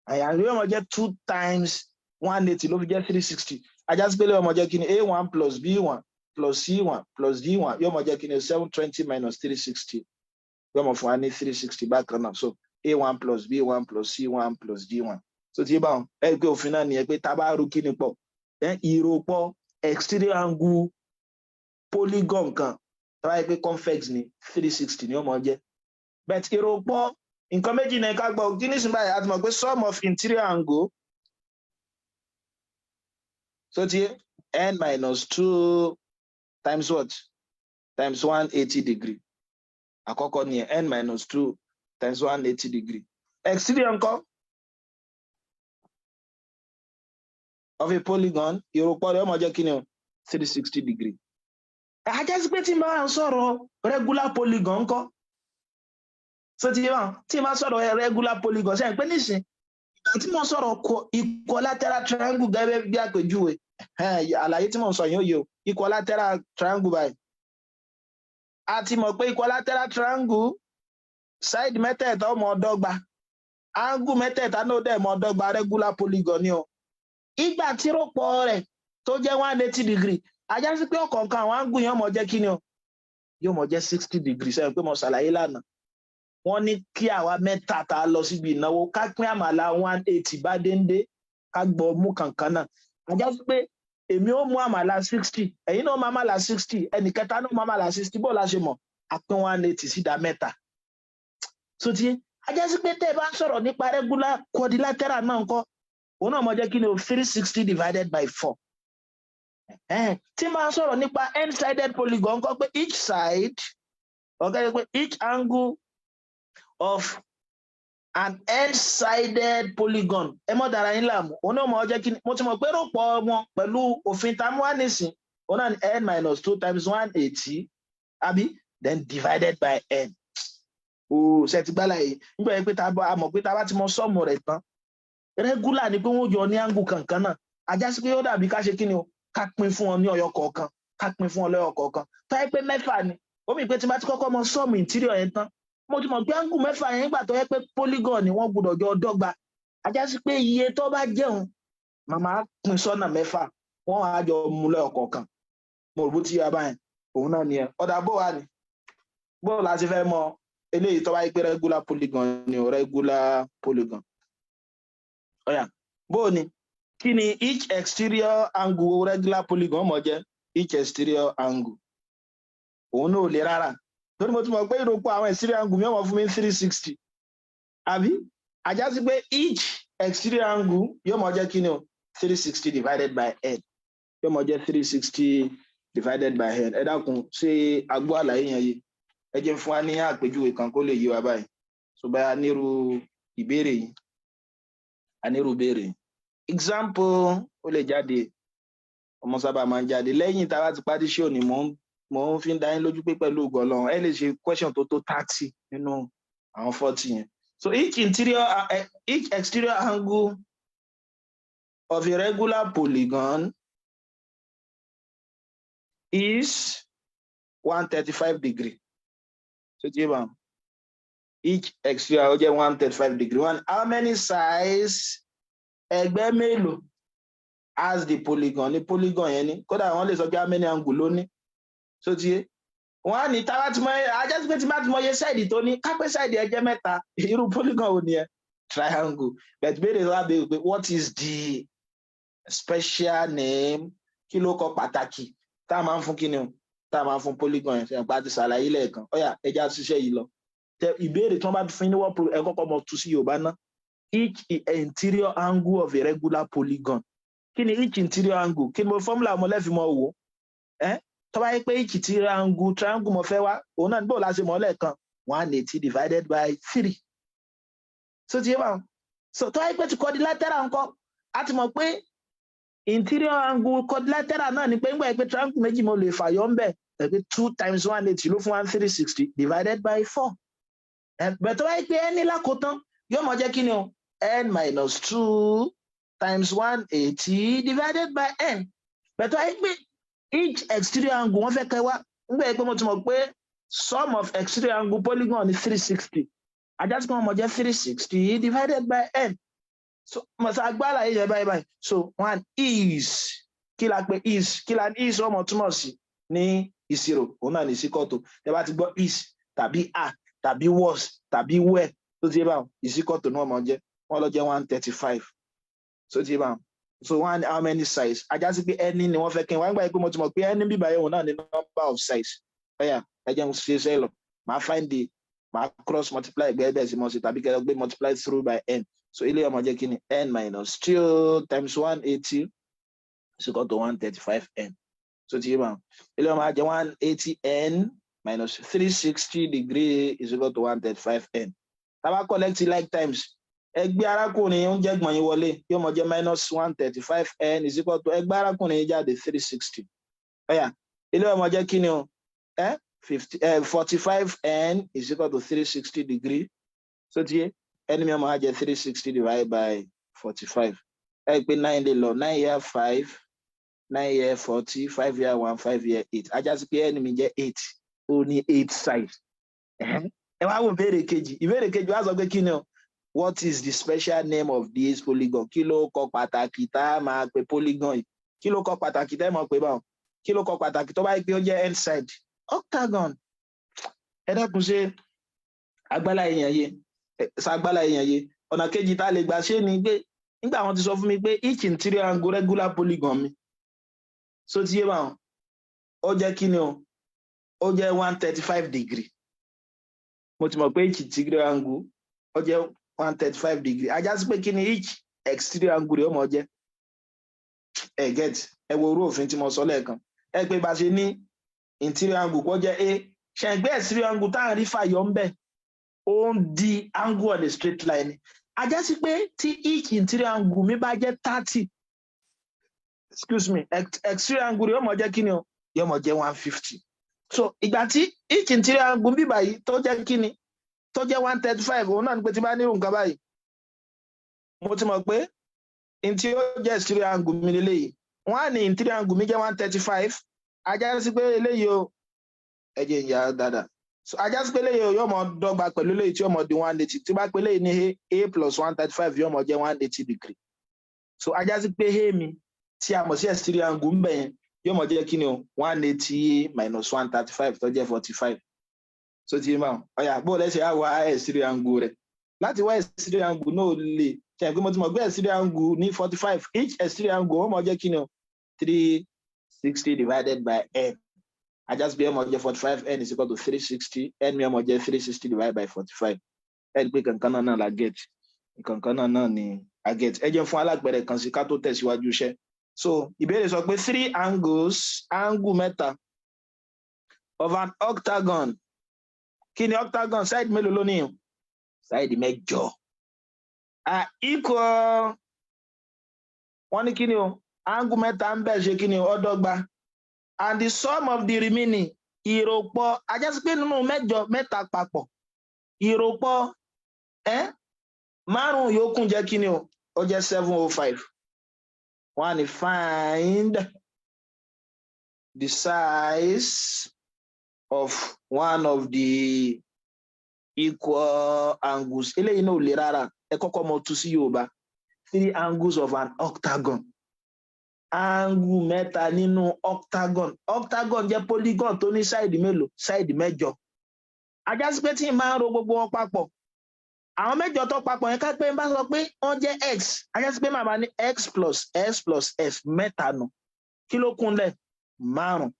Àyà yóò máa jẹ́ two times 180, ló fi jẹ́ 360. Á já sí pé yóò máa jẹ́ kí ni? A one plus B one plus C one plus D one yóò máa jẹ́ kí ni? 720 minus 360 yóò máa fún wa ní 360 bákan náà. So A one plus B one plus C one plus D one. So tí báwọn ẹ pé òfin náà nìyẹn, pé tá a bá ro kí ni pọ̀, ìròpọ̀ exterior angle polygon kan, tá a bá yẹ pé convex ni, 360 ni ó máa jẹ́, but ìròpọ̀ Nǹkan méjì ní ká gbọ́ kí nísìnyí báyìí. A ti mọ̀ pé sum of interior angle so ti n minus two times what? Times 180 degree. Àkọ́kọ́ ni n minus two times 180 degree. Exterior ńkọ́ of a polygon, ìròpọ̀ rẹ̀ ó máa jẹ́ kí ni o? 360 degree. A já sí pé tí n bá ń sọ̀rọ̀ regular polygon ńkọ́? So ti yé wọn, tí n bá sọ̀rọ̀ regular polygon sẹ́yìn pé nísìn ìgbà tí mo sọ̀rọ̀ equilateral triangle gẹ́gẹ́ bí àpèjúwe, àlàyé tí mo ń sọ yìí ó yé o. Equilateral triangle báyìí, a ti mọ̀ pé equilateral triangle, side mẹ́tẹ̀ẹ̀ta ó mọ dọ́gba, angle mẹ́tẹ̀ẹ̀ta náà dẹ̀ mọ dọ́gba. Regular polygon ni o. Ìgbà tí ròpọ̀ rẹ̀ tó jẹ́ 180 degree, a já sí pé ọ̀kọ̀ọ̀kan àwọn angle yẹn mọ̀ jẹ́ kí ni o? Yóò mọ̀ jẹ́ 60 degree. Sẹ́yìn pé mo ṣàlàyé lánàá, wọ́n ní kí àwa mẹ́ta tá a lọ síbi ìnáwó ká pín àmàlà 180 bá déndé, ká gbọ́ mú kankan náà. A já sí pé èmi ó mú àmàlà 60, ẹ̀yin náà mú àmàlà 60, ẹnì kẹta náà mú àmàlà 60. Bó la ṣe mọ̀? A pín 180 sídà mẹ́ta. So ti a já sí pé tẹ́ ẹ bá ń sọ̀rọ̀ nípa regular quadrilateral náà ńkọ́, òun náà mọ̀ jẹ́ kí ni o? 360 divided by four. Tí máa ń sọ̀rọ̀ nípa n-sided polygon ńkọ́, pé each side, okay, pé each angle of an n-sided polygon, ẹ mọ́ dára yín láàmú, òun náà mọ̀ jẹ́ kí ni? Mo ti mọ̀ pé ròpọ̀ wọn pẹ̀lú òfin tamuwa nísìn, òun náà ní n minus two times 180, àbí? Then divided by n. O ṣe ti gbálà yìí nígbà yẹn pé tá a mọ̀ pé tá a bá ti mọ sum rẹ̀ tán, regular ni pé wọ́n jọ ní angle kankan náà. A já sí pé ó dàbí ká ṣe kí ni o? Ká pín fún wọn ní ọyọ kọ̀ọ̀kan, ká pín fún wọn lọ́yọ kọ̀ọ̀kan. Tó yẹ pé mẹ́fà ni, ó mì pé tí n bá ti kọ́kọ́ mọ sum interior yẹn tán, mo ti mọ̀ pé angle mẹ́fà yẹn, nígbà tó yẹ pé polygon ni, wọ́n gbọ́dọ̀ jọ dọ́gba. A já sí pé iye tó bá jẹun, màmá pín sọ́nà mẹ́fà, wọ́n á jọ mú lọ́yọ kọ̀ọ̀kan. Mo rò bó ti yá báyẹn, òun náà nìyẹn. Ọ̀dà, bó wà ní bó la ti fẹ́ mọ eléyìí tó bá yẹ pé regular polygon ni o? Regular polygon, ọ̀yà, bó ni kí ni each exterior angle regular polygon mọ̀ jẹ́? Each exterior angle, òun náà ò lè rárá, torí mo ti mọ̀ pé ìròpọ̀ àwọn exterior angle mi ó mọ̀ fún mi 360, àbí? A já sí pé each exterior angle yóò mọ̀ jẹ́ kí ni o? 360 divided by n. Yóò mọ̀ jẹ́ 360 divided by n. Ẹ dákun, ṣé agbó àlàyé yẹn yìí? Ẹ jẹ́ fún wa ní àpèjúwe kan kó lè yé wa báyìí. So báyà nírú ìbéèrè yìí, a nírú ìbéèrè yìí, example, ó lè jáde, ọmọ sábà máa ń jáde lẹ́yìn tá a bá ti parí ṣé òní. Mò ń fi ń dá yín lójú pé pẹ̀lú ògo Ọlọ́run, ẹ lè ṣe question tó tó 30 nínú àwọn 40 yẹn. So each exterior angle of a regular polygon is 135 degree. So ti yé bá, each exterior ó jẹ́ 135 degree one. How many sides, ẹgbẹ́ mélòó, has the polygon ní polygon yẹn ní? Kódà wọ́n lè sọ pé how many angle ló ní. So ti yé, wọ́n á ní táwa ti mọ, a já sí pé tí bá ti mọ iye side tó ní, ká pé side ẹ jẹ́ mẹ́ta. Irú polygon wo nìyẹn? Triangle. But béèrè wá béèrè pé what is the special name, kí ló kọ pàtàkì tá a máa ń fún kí ni o, tá a máa ń fún polygon yẹn? Ṣe pa ti ṣàlàyé lẹ́ẹ̀kan. Ó yá, ẹ jẹ́ á ṣiṣẹ́ yìí lọ. Ìbéèrè tí wọ́n bá fún yín ní wọ́n, ẹ kọ́kọ́ mọ tú sí Yorùbá ná. Each interior angle of a regular polygon, kí ni each interior angle? Kí ni mo formula mo lẹ́fi mọ wò ẹ́? Tó bá yẹ pé each interior angle triangle mo fẹ́ wá, òun náà níbo la ṣe mọ̀ lẹ́ẹ̀kan? 180 divided by three. So ti yé báwọn. So tó bá yẹ pé ti quadrilateral ńkọ́, a ti mọ̀ pé interior angle quadrilateral náà ni pé ńgbà yẹ pé triangle méjì mo lè fàyọ ń bẹ̀ ẹ̀ pé two times 180 ló fún 360 divided by four. Ẹ̀ tó bá yẹ pé ẹni lákòótán, yóò mọ̀ jẹ́ kí ni o? N minus two times 180 divided by n. Bẹ̀tọ̀ ayé pé each exterior angle wọ́n fẹ́ kẹ́ wá, nígbà yẹn pé mo ti mọ̀ pé sum of exterior angle polygon ní 360, a já sí pé wọ́n mọ̀ jẹ́ 360 divided by n. So mo sọ agbára yìí yẹn báyìí báyìí. So one is, kí la pé is? Kí la is ọmọ túmọ̀ sí ní ìṣirò? Òun náà ní is equal to. Tẹ́ bá ti gbọ́ is tàbí are tàbí was tàbí were tó ti yé báwọn, is equal to ní wọ́n mọ̀ jẹ́. Wọ́n lọ jẹ́ 135. So ti yé báwọn. So one, how many sides? A já sí pé ẹni ni wọ́n fẹ́ kí n wá ń gbà pé mo ti mọ̀ pé ẹni bíbá yẹn, òun náà ní number of sides. Ọ̀yà, ẹ jẹ́ n ṣe iṣẹ́ lọ, màá find the Màá cross multiply ẹgbẹ́ bẹ́ẹ̀ sí mọ́ sí, tàbí kẹ́ gbé multiply through by n. So ilé ọmọ jẹ́ kí ni? N minus two times 180 is equal to 135 n. So ti yé bá, ilé ọmọ jẹ́ 180 n minus 360 degree is equal to 135 n. Tá bá collect like terms, ẹgbẹ́ arákùnrin ń jẹ́ gbọ̀n yín wọlé, yóò mọ jẹ́ minus 135 n is equal to ẹgbẹ́ arákùnrin yín jáde, 360. Ó yá, ilé ọmọ jẹ́ kí ni o? Fifty 45 n is equal to 360 degree. So ti yé, ẹni mi ọmọ á jẹ́ 360 divided by 45. Ẹ pé nine lè lọ, nine here five, nine here 40, five here one, five here eight. Á já sí pé ẹni mi jẹ́ eight, ó ní eight sides. Ẹ wá wo ìbéèrè kejì. Ìbéèrè kejì wá sọ pé kí ni o? What is the special name of this polygon? Kí ló kọ pàtàkì tá a máa pe polygon yìí? Kí ló kọ pàtàkì tẹ́ mọ̀ pé báwọn? Kí ló kọ pàtàkì tó bá yẹ pé ó jẹ́ n side? Octagon. Ẹ dákun, ṣe agbálá èèyàn yé? Ṣàgbálá èèyàn yé? Ọ̀nà kejì tá a lè gbà ṣe ni pé nígbà wọn ti sọ fún mi pé each interior angle regular polygon mi, so ti yé báwọn, ó jẹ́ kí ni o? Ó jẹ́ 135 degree. Mo ti mọ̀ pé each interior angle ó jẹ́ 135 degree. Á já sí pé kí ni each exterior angle rẹ̀ ó mọ̀ jẹ́? Ẹ get? Ẹ wo orú òfin tí mo sọ lẹ́ẹ̀kan. Ẹ pé bá ṣe ní interior angle kó jẹ́ a, ṣẹ̀gbẹ́ exterior angle tá à ń rí fàyọ ń bẹ̀, ó ń di angle on a straight line. Á já sí pé tí each interior angle mi bá jẹ́ 30, excuse me, exterior angle rẹ̀ yóò mọ̀ jẹ́ kí ni o? Yóò mọ̀ jẹ́ 150. So ìgbà tí each interior angle bí báyìí tó jẹ́ kí ni, tó jẹ́ 135, òun náà ni pé tí bá ní nǹkan báyìí, mo ti mọ̀ pé n tí ó jẹ́ exterior angle mi lélẹ́yìí, wọ́n á ní interior angle mi jẹ́ 135. Á já sí pé eléyìí o, ẹ jẹ́ ìyá dáadáa. So á já sí pé eléyìí o yóò mọ dọ́gba pẹ̀lú eléyìí tí yóò mọ di 180. Tí bá pé eléyìí ní a plus 135, yóò mọ jẹ́ 180 degree. So á já sí pé a mi tí a mọ̀ sí exterior angle ń bẹ̀ yẹn yóò mọ jẹ́ kí ni o? 180 minus 135, tó jẹ́ 45. So ti máa ó yá, bó lẹ́sẹ̀ á wá exterior angle rẹ̀? Láti wá exterior angle náà lè ṣe pé mo ti mọ̀ pé exterior angle ní 45, each exterior angle ó mọ jẹ́ kí ni o? 360 divided by n. Á já sí pé ó mọ jẹ́ 45 n is equal to 360. N mi ó mọ jẹ́ 360 divided by 45. Ẹ rí i pé kankan náà náà la get, kankan náà náà ni a get. Ẹ jẹ́ fún alápẹ̀rẹ̀ kan sí ká tó tẹ̀síwájú iṣẹ́. So ìbéèrè sọ pé three angles, angle mẹ́ta of an octagon. Kí ni octagon? Side mélòó ló ní? Side mẹ́jọ. Are equal. Wọ́n ní kí ni o? Angle mẹ́ta ń bẹ̀ ṣe kí ni o? Ó dọ́gba. And the sum of the remaining, ìròpọ̀, á já sí pé nínú mẹ́jọ, mẹ́ta papọ̀, ìròpọ̀ ẹ́ márùn-ún yòókù jẹ́ kí ni o? Ó jẹ́ 705. Wọ́n á ní find the size of one of the equal angles. Eléyìí náà ò le rárá. Ẹ kọ́kọ́ mọ tú sí Yorùbá. Three angles of an octagon, angle mẹ́ta nínú octagon. Octagon jẹ́ polygon tó ní side mélòó? Side mẹ́jọ. Á já sí pé tí n máa ń ro gbogbo wọn papọ̀, àwọn mẹ́jọ tó papọ̀ yẹn, ká pé n bá sọ pé wọ́n jẹ́ x, á já sí pé màmá ní x plus x plus x, mẹ́ta nù. Kí ló kúnlẹ̀? Márùn.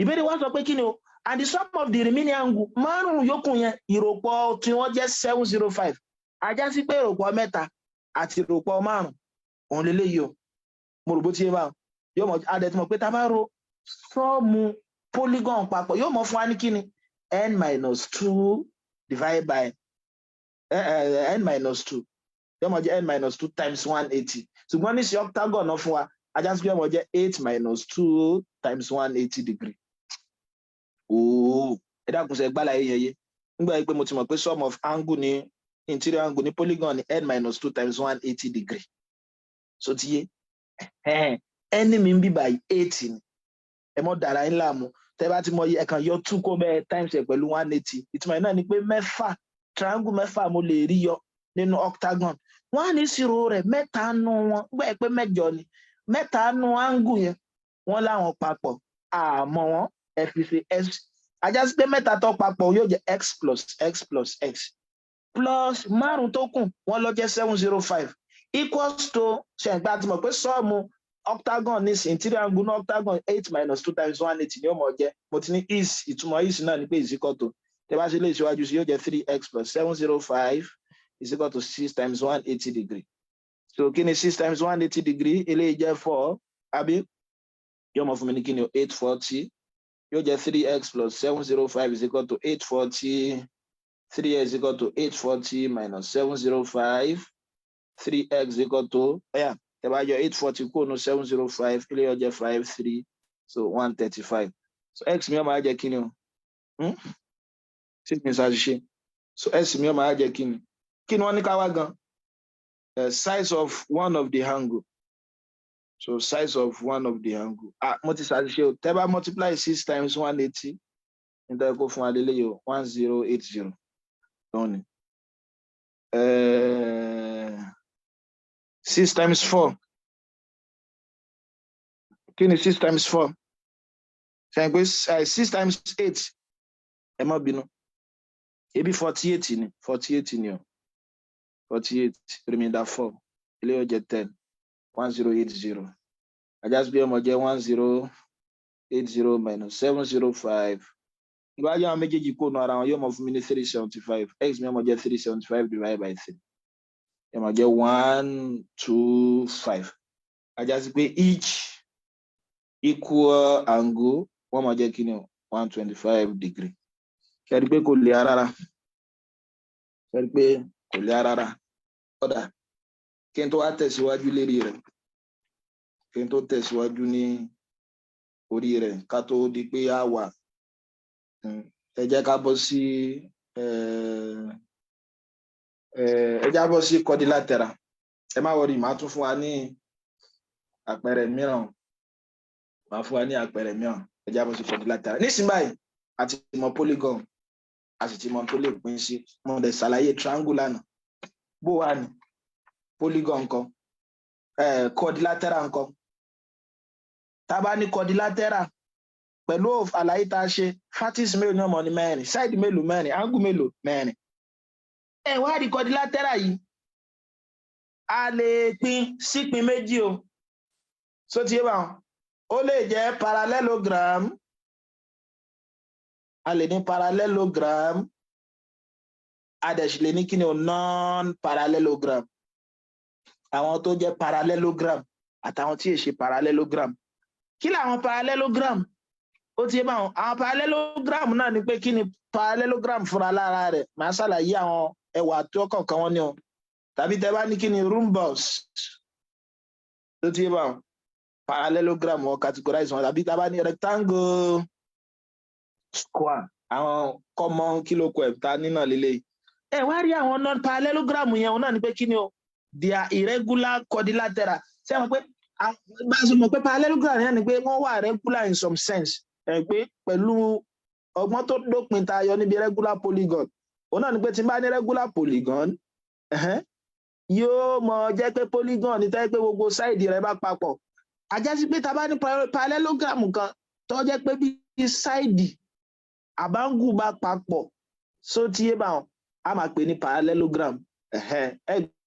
Ìbéèrè wa sọ pé kí ni o? And the sum of the remaining angle, márùn yòókù yẹn, ìròpọ̀ tí wọ́n jẹ́ 705. Á já sí pé ìròpọ̀ mẹ́ta àti ìròpọ̀ márùn òun lélẹ́yìí o. Mo rò bó ti yé báwọn. Yóò mọ adẹ tí mo pé tá a bá ro sum polygon papọ̀, yóò mọ fún wa ní kíni? N minus two divided by n minus two, yóò mọ jẹ́ n minus two times 180. Ṣùgbọ́n ní sí octagon náà fún wa, á já sí pé yóò mọ jẹ́ eight minus two times 180 degree. Ooo, ẹ dákun, sẹ gbálà yẹn yé? Nígbà yìí pé mo ti mọ̀ pé sum of angle ní interior angle ní polygon ní n minus two times 180 degree. So ti yé ẹni mi ń bí báyìí, eight ni. Ẹ mọ dàrá yín láàmú. Tẹ bá ti mọ ẹ kàn yọ two kó bẹ́ẹ̀ times ẹ pẹ̀lú 180. Ìtumọ̀ náà ni pé mẹ́fà, triangle mẹ́fà mo lè rí yọ nínú octagon. Wọ́n á ní ìṣirò rẹ̀, mẹ́ta nù wọn gbẹ́ pé mẹ́jọ ni, mẹ́ta nù angle yẹn, wọ́n láwọn papọ̀, àmọ́ wọn ẹ fi ṣe x. Á já sí pé mẹ́ta tó papọ̀ yóò jẹ́ x plus x plus x, plus márùn tó kù, wọ́n lọ jẹ́ 705, equals to ṣẹ̀gbá ti mọ̀ pé sum octagon ní interior angle ní octagon, eight minus two times 180 ni ó mọ̀ jẹ́. Mo ti ní is, ìtumọ̀ is náà ni pé is equal to. Tẹ́ bá ti ní is equal to, Tẹ́ bá ṣe lè síwájú sí, yóò jẹ́ three x plus 705 is equal to six times 180 degree. So kí ni six times 180 degree? Eléyìí jẹ́ four, àbí? Yóò mọ fún mi ní kí ni o? 840. Yóò jẹ́ three x plus 705 is equal to 840. Three x equal to 840 minus 705. Three x equal to, ọ̀yà, tẹ́ bá yọ 840 kúrò ní 705, eléyìí yóò jẹ́ five three, so 135. So x mi ó máa jẹ́ kí ni o? Ṣé mi ṣàṣìṣe? So x mi ó máa jẹ́ kí ni? Kí ni wọ́n ní ká wá gan? Size of one of the angle. So size of one of the angle. Ah, mo ti ṣàṣìṣe o. Tẹ́ bá multiply six times 180, nítorí kó fún wa lélẹ́yìí o, 1080 lọ́wọ́ ni. Six times four, kí ni six times four? Ṣe pé six times eight, ẹ má bínú, ebi 48 ni, 48 ni o. 48 remainder four, eléyìí ó jẹ́ 10, 1080. Ajásí bí ọmọ jẹ́ 1080 minus 705. Ìbájá àwọn méjèèjì kó nu ara wọn, yóò mọ fún mi ní 375. X mi ọmọ jẹ́ 375 divided by three, yóò mọ jẹ́ 125. Ajásí pé each equal angle wọ́n máa jẹ́ kí ni o? 125 degree. Ṣe rí pé kò le rárá? Ṣe rí pé kò le rárá? Ó dáa, kí n tó wá tẹ̀síwájú lérí rẹ̀, kí n tó tẹ̀síwájú ní orí rẹ̀, ká tó di pé a wà, ẹ jẹ́ ká bọ́ sí ẹ jẹ́ ká bọ́ sí quadrilateral. Ẹ má worry, màá tún fún wa ní àpẹẹrẹ mìíràn, màá fún wa ní àpẹẹrẹ mìíràn. Ẹ jẹ́ ká bọ́ sí quadrilateral nísìnyí báyìí. A ti mọ polygon, a sì ti mọ tó lè pín sí. Mo dẹ̀ ṣàlàyé triangle lánàá. Bó wà ní polygon ńkọ́? Quadrilateral ńkọ́? Tá a bá ní quadrilateral, pẹ̀lú àlàyé tá a ṣe, vertex mélòó ní ọmọ ní? Mẹ́rin. Side mélòó? Mẹ́rin. Angle mélòó? Mẹ́rin. Ẹ wá rí quadrilateral yìí, a lè pín sípín méjì o. So ti yé báwọn, ó lè jẹ́ parallelogram, a lè ní parallelogram, a dẹ̀ sì lè ní kí ni o? Non parallelogram. Àwọn tó jẹ́ parallelogram àtàwọn tí ì ṣe parallelogram. Kí làwọn parallelogram? Ó ti yé báwọn. Àwọn parallelogram náà ni pé kí ni parallelogram fúnra lára rẹ̀? Màá ṣàlàyé àwọn ẹwà tó kọ̀ọ̀kan wọn ni o. Tàbí tẹ bá ní kí ni rhombus tó ti yé báwọn, parallelogram wọn categorize wọn. Tàbí tá bá ní rectangle, square, àwọn common kílókù ẹ̀ ta nínà lélẹ̀. Ẹ wá rí àwọn non parallelogram yẹn, wọn náà ni pé kí ni o? They are irregular quadrilateral. Ṣé wọn pé bá a ṣe mọ̀ pé parallelogram yẹn ni pé wọ́n wà regular in some sense, ẹ pé pẹ̀lú ọgbọ́n tó dópin tá a yọ níbi regular polygon, òun náà ni pé tí n bá ní regular polygon, yóò mọ jẹ́ pé polygon ní tẹ́ pé gbogbo side rẹ̀ bá papọ̀. Àjásí pé tá a bá ní parallelogram kan tó jẹ́ pé bí side àbí angle bá papọ̀, so tí yé báwọn, a máa pè ní parallelogram. Ẹ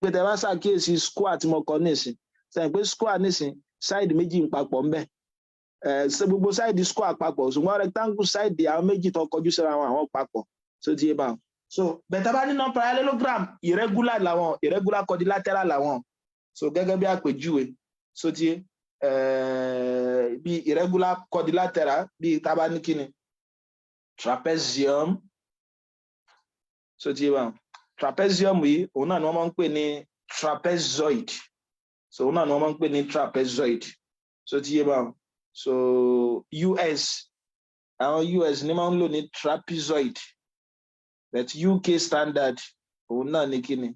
gbé, tẹ bá ṣàkíyèsí square tí mo kọ nísìn, sẹ́yìn pé square nísìn, side méjì ń papọ̀ ńbẹ̀. Gbogbo side square papọ̀, ṣùgbọ́n rectangle, side àwọn méjì tó kọjú síra wọn, àwọn papọ̀. So ti yé báwọn. So bẹ̀tẹ̀ bá ní non parallelogram, irregular làwọn, irregular quadrilateral làwọn. So gẹ́gẹ́ bí àpèjúwe, so ti yé, bí irregular quadrilateral, bí tá bá ní kíni? Trapezium. So ti yé báwọn. Trapezium yìí, òun náà ni wọ́n máa ń pè ní trapezoid. So òun náà ni wọ́n máa ń pè ní trapezoid. So ti yé báwọn. So US, àwọn US ní máa ń lò ní trapezoid, but UK standard, òun náà ní kíni?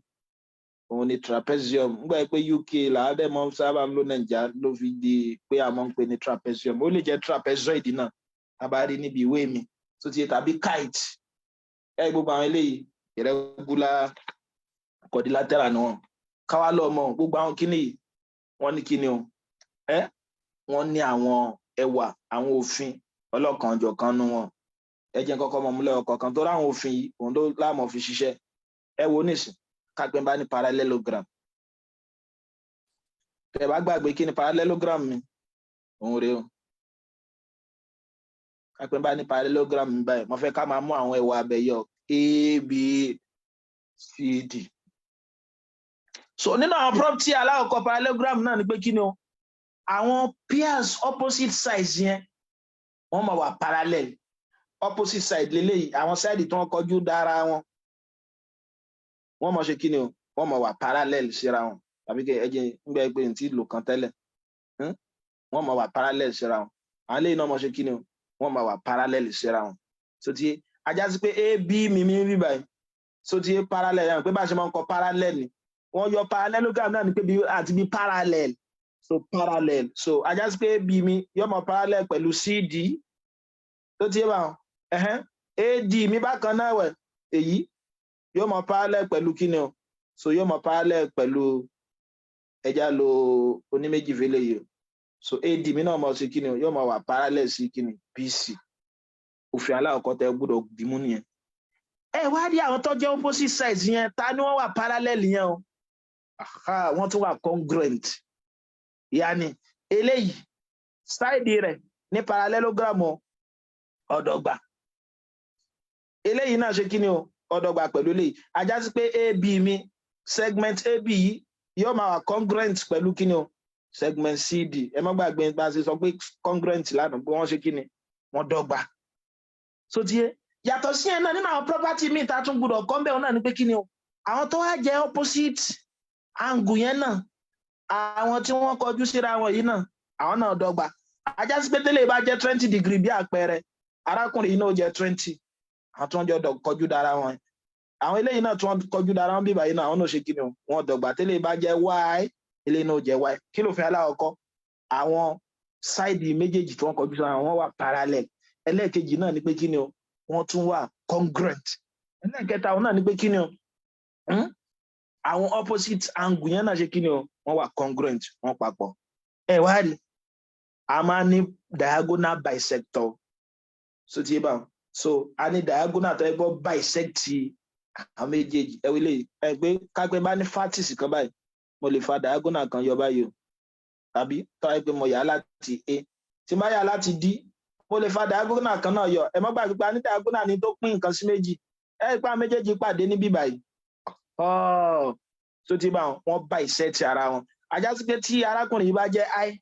Òun ni trapezium. Nígbà pé UK làádẹ́ mọ́ sábà ń lò, Nàìjíríà ló fi di pé a máa ń pè ní trapezium. Ó lè jẹ́ trapezoid náà tá a bá rí níbi ìwé mi. So ti yé, tàbí kite. Ẹ gbogbo àwọn eléyìí, irregular quadrilateral ni wọn. Káwá lọ mọ gbogbo àwọn kíní yìí, wọ́n ní kíní o? Ẹ wọ́n ní àwọn ẹwà, àwọn òfin ọlọ́kanòjọ̀kan nu wọn. Ẹ jẹ́ kọ́kọ́ mọ̀ múlẹ̀ ọ̀kọ̀ọ̀kan tó ráwọn òfin yìí, òun ló láàmú fi ṣiṣẹ́. Ẹ wo nísìn, kápẹ́ bá ní parallelogram. Tẹ́ bá gbàgbé kí ni parallelogram mi, òun rèé o. Kápẹ́ bá ní parallelogram báyìí, mo fẹ́ ká máa mú àwọn ẹwà abẹ yọ A, B, C, D. So nínú àwọn property alákọ̀ọ́kọ́ parallelogram náà ni pé kí ni o? Àwọn pairs opposite sides yẹn, wọ́n máa wà parallel. Opposite side leléyìí, àwọn side tí wọ́n kọjú dára wọn, wọ́n máa ṣe kí ni o? Wọ́n máa wà parallel síra wọn. Tàbí kí ẹ jẹ́ ń gbẹ́ pé n tí lò kan tẹ́lẹ̀, Wọ́n máa wà parallel síra wọn. Àwọn eléyìí náà máa ṣe kí ni o? Wọ́n máa wà parallel síra wọn. So ti ajá sí pé AB mi bí báyìí, so ti parallel yẹn, pé bá a ṣe máa ń kọ parallel ni wọ́n yọ parallelogram náà ni pé bí àti bí parallel. So parallel, so ajá sí pé AB mi yóò máa parallel pẹ̀lú CD. Tó ti yé bá wọn, ẹ̀hẹ́n, AD mi bákan náà wẹ̀, èyí yóò máa parallel pẹ̀lú kí ni o? So yóò máa parallel pẹ̀lú, ẹja lo oníméjì fẹlẹ yìí o. So AD mi náà máa ṣe kí ni o? Yóò máa wà parallel sí kí ni? BC. Òfin alákọ̀ọ́kọ́ tẹ gbọ́dọ̀ dìmú nìyẹn. Ẹ wá rí àwọn tó jẹ́ opposite sides yẹn, ta ni wọ́n wà parallel yẹn o? Wọ́n tún wà congruent. Yaani eléyìí, side rẹ̀ ní parallelogram, ọ̀dọ́gba. Eléyìí náà ṣe kí ni o? Ọ̀dọ́gba pẹ̀lú eléyìí. Ajá sí pé AB mi, segment AB yìí yóò máa wà congruent pẹ̀lú kí ni o? Segment CD. Ẹ má gbàgbé bá a ṣe sọ pé congruent lánàá, pé wọ́n ṣe kí ni? Wọ́n dọ́gba. So tiẹ̀ yàtọ̀ sí ẹ̀ náà, nínú àwọn property míì tá a tún gbọ́dọ̀ kọ́ bẹ́ẹ̀ náà ni pé kí ni o? Àwọn tó wá jẹ́ opposite angle yẹn náà, àwọn tí wọ́n kọjú síra wọn yìí náà, àwọn náà dọ́gba. Ajá sí pé tẹ́lẹ̀ bá jẹ́ 20 degree bí àpẹẹrẹ, arákùnrin yìí náà jẹ́ 20. Àwọn tí wọ́n jọ kọjú dára wọn, àwọn eléyìí náà tí wọ́n kọjú dára wọn bíbáyìí náà, àwọn náà ṣe kí ni o? Wọ́n dọ́gba. Tẹ́lẹ̀ bá jẹ́ y, eléyìí náà jẹ́ y. Kí ló fi alákọ̀ọ́kọ́? Àwọn side méjèèjì tí wọ́n kọjú síra wọn wà parallel. Ẹlẹ́ẹ̀kejì náà ni pé kí ni o? Wọ́n tún wà congruent. Ẹlẹ́ẹ̀kẹta náà ni pé kí ni o? Àwọn opposite angle yẹn náà ṣe kí ni o? Wọ́n wà congruent, wọ́n papọ̀. Ẹ wá rí, a máa ní diagonal bisector. So ti yé báwọn, so a ní diagonal tó yẹ kó bisect àwọn méjèèjì. Ẹ wílé ẹ pé kápẹ́ bá ní vertex kan báyìí, mo lè fa diagonal kan yọ báyìí o. Tàbí tó yẹ pé mo yà á láti A, tí n bá yà á láti D, mo lè fa diagonal kan náà yọ. Ẹ má gbàgbé pé a ní diagonal ní tó pín nǹkan sí méjì. Ẹ rí pé àwọn méjèèjì pàdé níbí báyìí. So ti bá wọn bisect ara wọn. Ajá sí pé tí arákùnrin yìí bá jẹ́ i,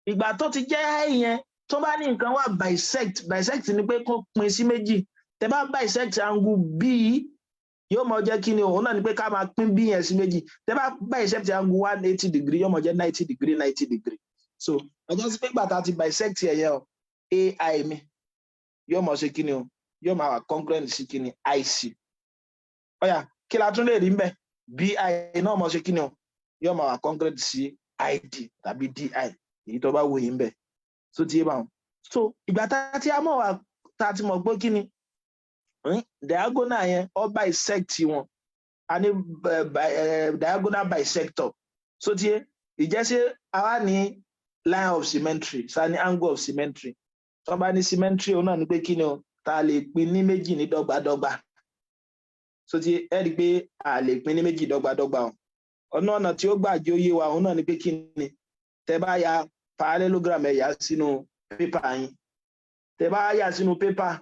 ìgbà tó ti jẹ́ i yẹn, tó bá ní nǹkan wà bisect, bisect ni pé kó pín sí méjì. Tẹ bá bisect angle B, yóò mọ jẹ́ kí ni? Òun náà ni pé ká máa pín B yẹn sí méjì. Tẹ bá bisect angle 180 degree, yóò mọ jẹ́ 90 degree, 90 degree. So ajá sí pé ìgbà tá a ti bisect ẹ̀ yẹn o, AI mi yóò mọ ṣe kí ni o? Yóò máa wà congruent sí kí ni? IC. Ọ̀yà, kí la tún lè rí mbẹ̀? BI náà mọ ṣe kí ni o? Yóò máa wà congruent sí ID tàbí DI, èyí tó bá wù yín bẹ̀. So ti yé báwọn. So ìgbà tá a ti mọ̀ wá, tá a ti mọ̀ pé kí ni diagonal yẹn ó bisect wọn, a ní diagonal bisector. So ti yé, ìjẹ́sí àwa ní line of symmetry, sa ní angle of symmetry. Tó bá ní symmetry, òun náà ni pé kí ni o? Tá a lè pín ní méjì ní dọ́gbadọ́gba. So ti ẹ rí i pé a lè pín ní méjì dọ́gbadọ́gba o. Ọ̀nà tí ó gbà jẹ́ ó yé wa, òun náà ni pé kí ni? Tẹ bá ya parallelogram, ẹ yà sínú pépà yín. Tẹ bá yà sínú pépà,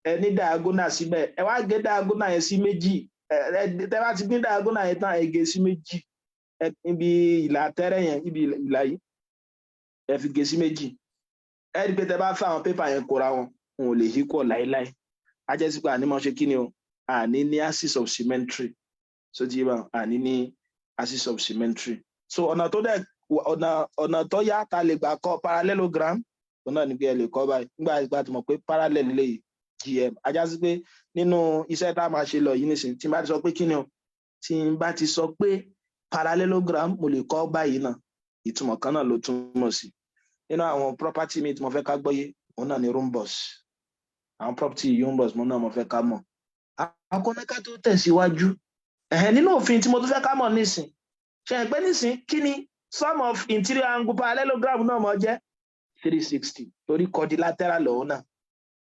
ẹ ní diagonal síbẹ̀. Ẹ wá gé diagonal yẹn sí méjì. Ẹ tẹ bá ti pín diagonal yẹn tán, ẹ gé sí méjì. Ẹ ibi ìlà tẹ́rẹ̀ yẹn, ibi ìlà yìí, ẹ fi gé sí méjì. Ẹ rí i pé tẹ bá fẹ́ àwọn pépà yẹn kóra wọn, wọn ò lè equal láéláé. Á jẹ́ sí pé àní mọ̀ ṣe kí ni o? Àní ní axis of symmetry. So ti yé bá, àní ní axis of symmetry. So ọ̀nà tó dẹ̀ ọ̀nà tó yá ta lè gbà kọ parallelogram, òun náà ni pé ẹ lè kọ báyìí. Nígbà ìgbà tí mo pé parallel lè gm, ajá sí pé nínú iṣẹ́ tá a máa ṣe lọ yìí nísìnyí, tí n bá ti sọ pé kí ni o, tí n bá ti sọ pé parallelogram, mo lè kọ báyìí náà, ìtumọ̀ kan náà ló túmọ̀ sí. Nínú àwọn property mi tí mo fẹ́ ká gbọ́yé, òun náà ni rhombus. Àwọn property rhombus mo náà mo fẹ́ ká mọ̀. Akọ́nẹ́ká tó tẹ̀síwájú, ẹ̀hẹ́n, nínú òfin tí mo tún fẹ́ ká mọ̀ nísìn, ṣe é pé nísìn, kí ni sum of interior angle parallelogram náà mọ̀ jẹ́? 360, torí quadrilateral lòun náà.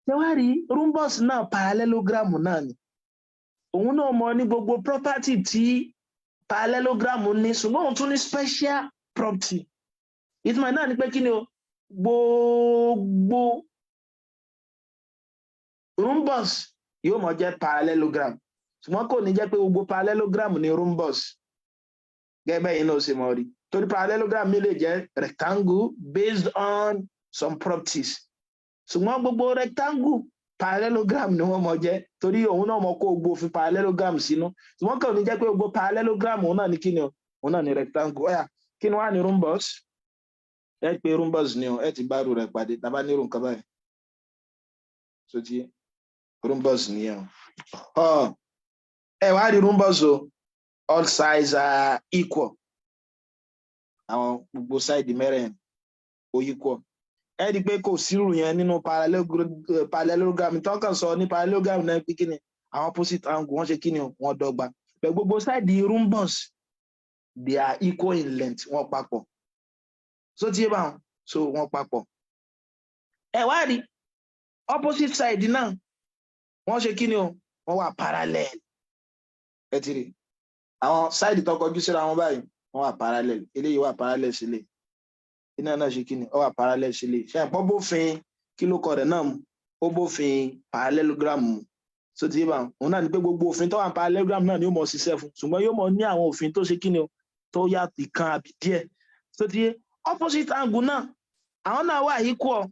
Ṣé wàá rí rhombus náà, parallelogram náà ni òun náà mọ̀ ní gbogbo property tí parallelogram ní, ṣùgbọ́n òun tún ní special property. Ìtumọ̀ náà ni pé kí ni o? Gbogbo Rhombus yóò mọ jẹ́ parallelogram, ṣùgbọ́n kò ní jẹ́ pé gbogbo parallelogram ní rhombus, gẹ́gẹ́ bẹ́ẹ̀ yín náà ṣe mọ̀ rí, torí parallelogram mi lè jẹ́ rectangle based on some properties, ṣùgbọ́n gbogbo rectangle, parallelogram ni wọ́n mọ̀ jẹ́, torí òun náà mọ̀ kó gbogbo òfin parallelogram sínú, ṣùgbọ́n kò ní jẹ́ pé gbogbo parallelogram òun náà ní kíni o, òun náà ní rectangle. Ó yá, kí ni wàá ní rhombus? Ẹ pé rhombus ni o, ẹ ti bá rú rẹ̀ pàdé. Tá a bá ní irú nǹkan báyìí, so ti rhombus nìyẹn o. Ẹ wá rí rhombus o, all sides are equal. Àwọn gbogbo side mẹ́rẹ̀ẹ̀rin ó equal. Ẹ rí i pé kò sírù yẹn nínú parallelogram. Tó kàn sọ ní parallelogram náà pé kí ni àwọn opposite angle wọ́n ṣe kí ni, wọ́n dọ́gba. Bẹ́ẹ̀ gbogbo side rhombus, they are equal in length, wọ́n papọ̀. So tí yé báwọn, so wọ́n papọ̀. Ẹ wá rí opposite side náà, wọ́n ṣe kí ni o, wọ́n wà parallel. Ẹ ti rí àwọn side tó kọjú síra wọn báyìí, wọ́n wà parallel. Eléyìí wà parallel sílẹ̀, iná náà ṣe kí ni, ó wà parallel sílẹ̀. Ṣe àpọ̀ bófin kí ló kọ rẹ̀ náà mu, ó bófin parallelogram mu. So ti yé báwọn, òun náà ni pé gbogbo òfin tó wà ní parallelogram náà ni ó mọ ṣiṣẹ́ fún, ṣùgbọ́n yóò mọ ní àwọn òfin tó ṣe kí ni o, tó yàtọ̀ ìkan àbí díẹ̀. So ti yé, opposite angle náà, àwọn náà wà equal.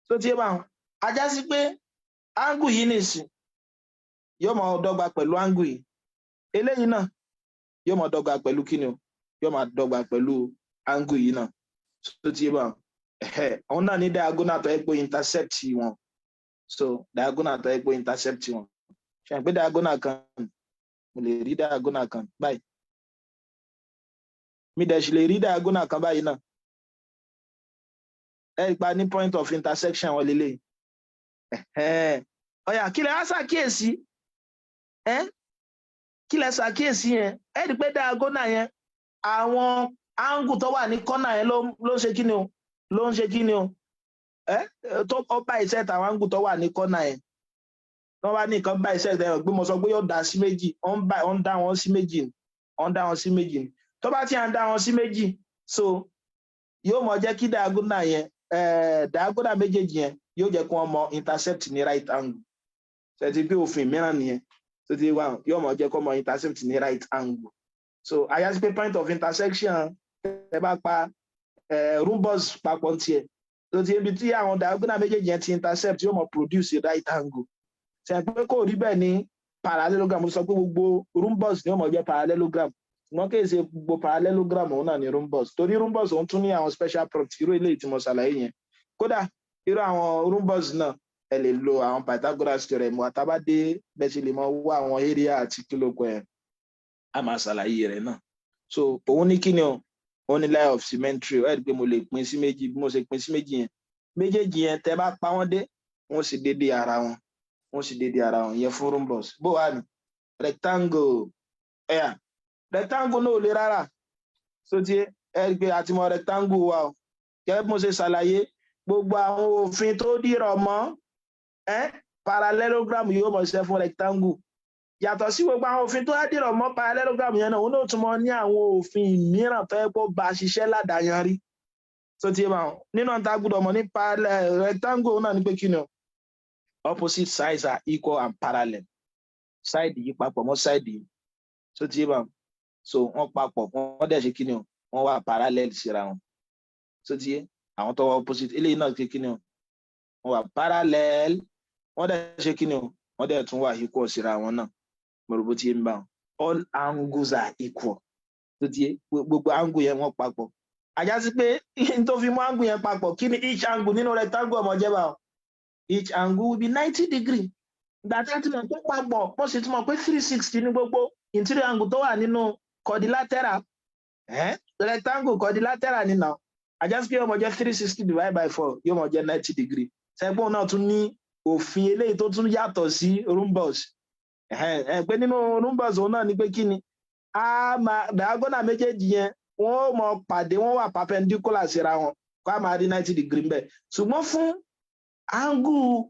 So ti yé báwọn, a já sí pé angle yìí nìsín yóò mọ dọ́gba pẹ̀lú angle yìí. Eléyìí náà yóò mọ dọ́gba pẹ̀lú kí ni o, yóò máa dọ́gba pẹ̀lú angle yìí náà. So ti yé báwọn, òun náà ní diagonal tó yẹ pé intercept wọn. So diagonal tó yẹ pé intercept wọn, ṣe pé diagonal kan, mo lè rí diagonal kan báyìí, mi dẹ̀ sì lè rí diagonal kan báyìí náà. Ẹ pa ní point of intersection wọn lélẹ̀. Ó yá, kí lẹ wá ṣàkíyèsí? Kí lẹ ṣàkíyèsí yẹn? Ẹ rí i pé diagonal yẹn, àwọn angle tó wà ní corner yẹn ló ń ṣe kí ni o, ló ń ṣe kí ni o, ẹ tó ó bisect àwọn angle tó wà ní corner yẹn. Wọ́n bá ní nǹkan bisect ẹ̀ pé mo sọ pé yóò dá sí méjì, ó ń dá wọn sí méjì, ó ń dá wọn sí méjì. Tó bá ti à ń dá wọn sí méjì, so yóò mọ jẹ́ kí diagonal yẹn, diagonal méjèèjì yẹn, yóò jẹ́ kí wọ́n mọ intercept ní right angle. Ṣe pé òfin mìíràn nìyẹn tó ti wà, yóò mọ jẹ́ kó mọ intercept ní right angle. So a já sí pé point of intersection, ẹ bá pa rhombus papọ̀ tiẹ̀ tó ti ibi tí àwọn diagonal méjèèjì yẹn ti intercept, yóò mọ produce a right angle. Ṣe pé kò rí bẹ́ẹ̀ ní parallelogram? Mo sọ pé gbogbo rhombus ni yóò mọ jẹ́ parallelogram, ṣùgbọ́n kì í ṣe gbogbo parallelogram òun náà ní rhombus, torí rhombus òun tún ní àwọn special property, irú eléyìí tí mo ṣàlàyé yẹn. Kódà irú àwọn rhombus náà, ẹ lè lo àwọn Pythagoras theorem àtàbádé bẹ́ẹ̀ ṣe lè mọ wá àwọn area àti kílókọ ẹ̀, a máa ṣàlàyé rẹ̀ náà. So òun ní kíni o, òun ní line of symmetry. Ẹ rí i pé mo lè pín sí méjì. Bí mo ṣe pín sí méjì yẹn, méjèèjì yẹn, tẹ́ bá pa wọ́n dé, wọ́n sì dédé ara wọn, wọ́n sì dédé ara wọn. Yẹn fún rhombus. Bó wà ní rectangle ẹ̀yà, rectangle náà ò le rárá. So ti ẹ rí i pé a ti mọ rectangle wa o. Gẹ́gẹ́ bí mo ṣe ṣàlàyé, gbogbo àwọn òfin tó dìrọ̀ mọ́ ẹ́ parallelogram yóò mọ̀ ṣiṣẹ́ fún rectangle. Yàtọ̀ sí gbogbo àwọn òfin tó dìrọ̀ mọ́ parallelogram yẹn náà, òun náà tún mọ ní àwọn òfin mìíràn tó yẹ kó bá ṣiṣẹ́ ládàáyanrí. Tó ti yé báwọn, nínú ta gbọ́dọ̀ mọ̀ ní rectangle náà ní pé kí ni o, opposite sides are equal and parallel. Side yìí papọ̀ mọ́ side yìí. Tó ti yé báwọn, so wọ́n papọ̀, wọ́n dẹ̀ ṣe kí ni o, wọ́n wà parallel síra wọn. Tó ti yé, àwọn tó wà opposite eléyìí náà ṣe kí ni o, wọ́n wà parallel, wọ́n dẹ̀ ṣe kí ni o, wọ́n dẹ̀ tún wà equal síra wọn náà. Mo rò bó ti yé mi báwọn. All angles are equal. Tó ti yé, gbogbo angle yẹn, wọ́n papọ̀. A já sí pé n tó fi mú angle yẹn papọ̀, kí ni each angle nínú rectangle ọmọ jẹ́ báwọn? Each angle will be 90 degree. Ìgbà tí a ti mọ̀ pé papọ̀, mo sì ti mọ̀ pé 360 ní gbogbo interior angle tó wà nínú quadrilateral, rectangle quadrilateral ni now. A já sí pé yóò mọ jẹ́ 360 divided by four, yóò mọ jẹ́ 90 degree. Sẹ́gbọ́n náà tún ní òfin eléyìí tó tún yàtọ̀ sí rhombus pé nínú rhombus, òun náà ni pé kí ni, a máa diagonal méjèèjì yẹn, wọ́n ó mọ pàdé, wọ́n wà perpendicular síra wọn, kó a máa rí 90 degree mbẹ̀. Ṣùgbọ́n fún angle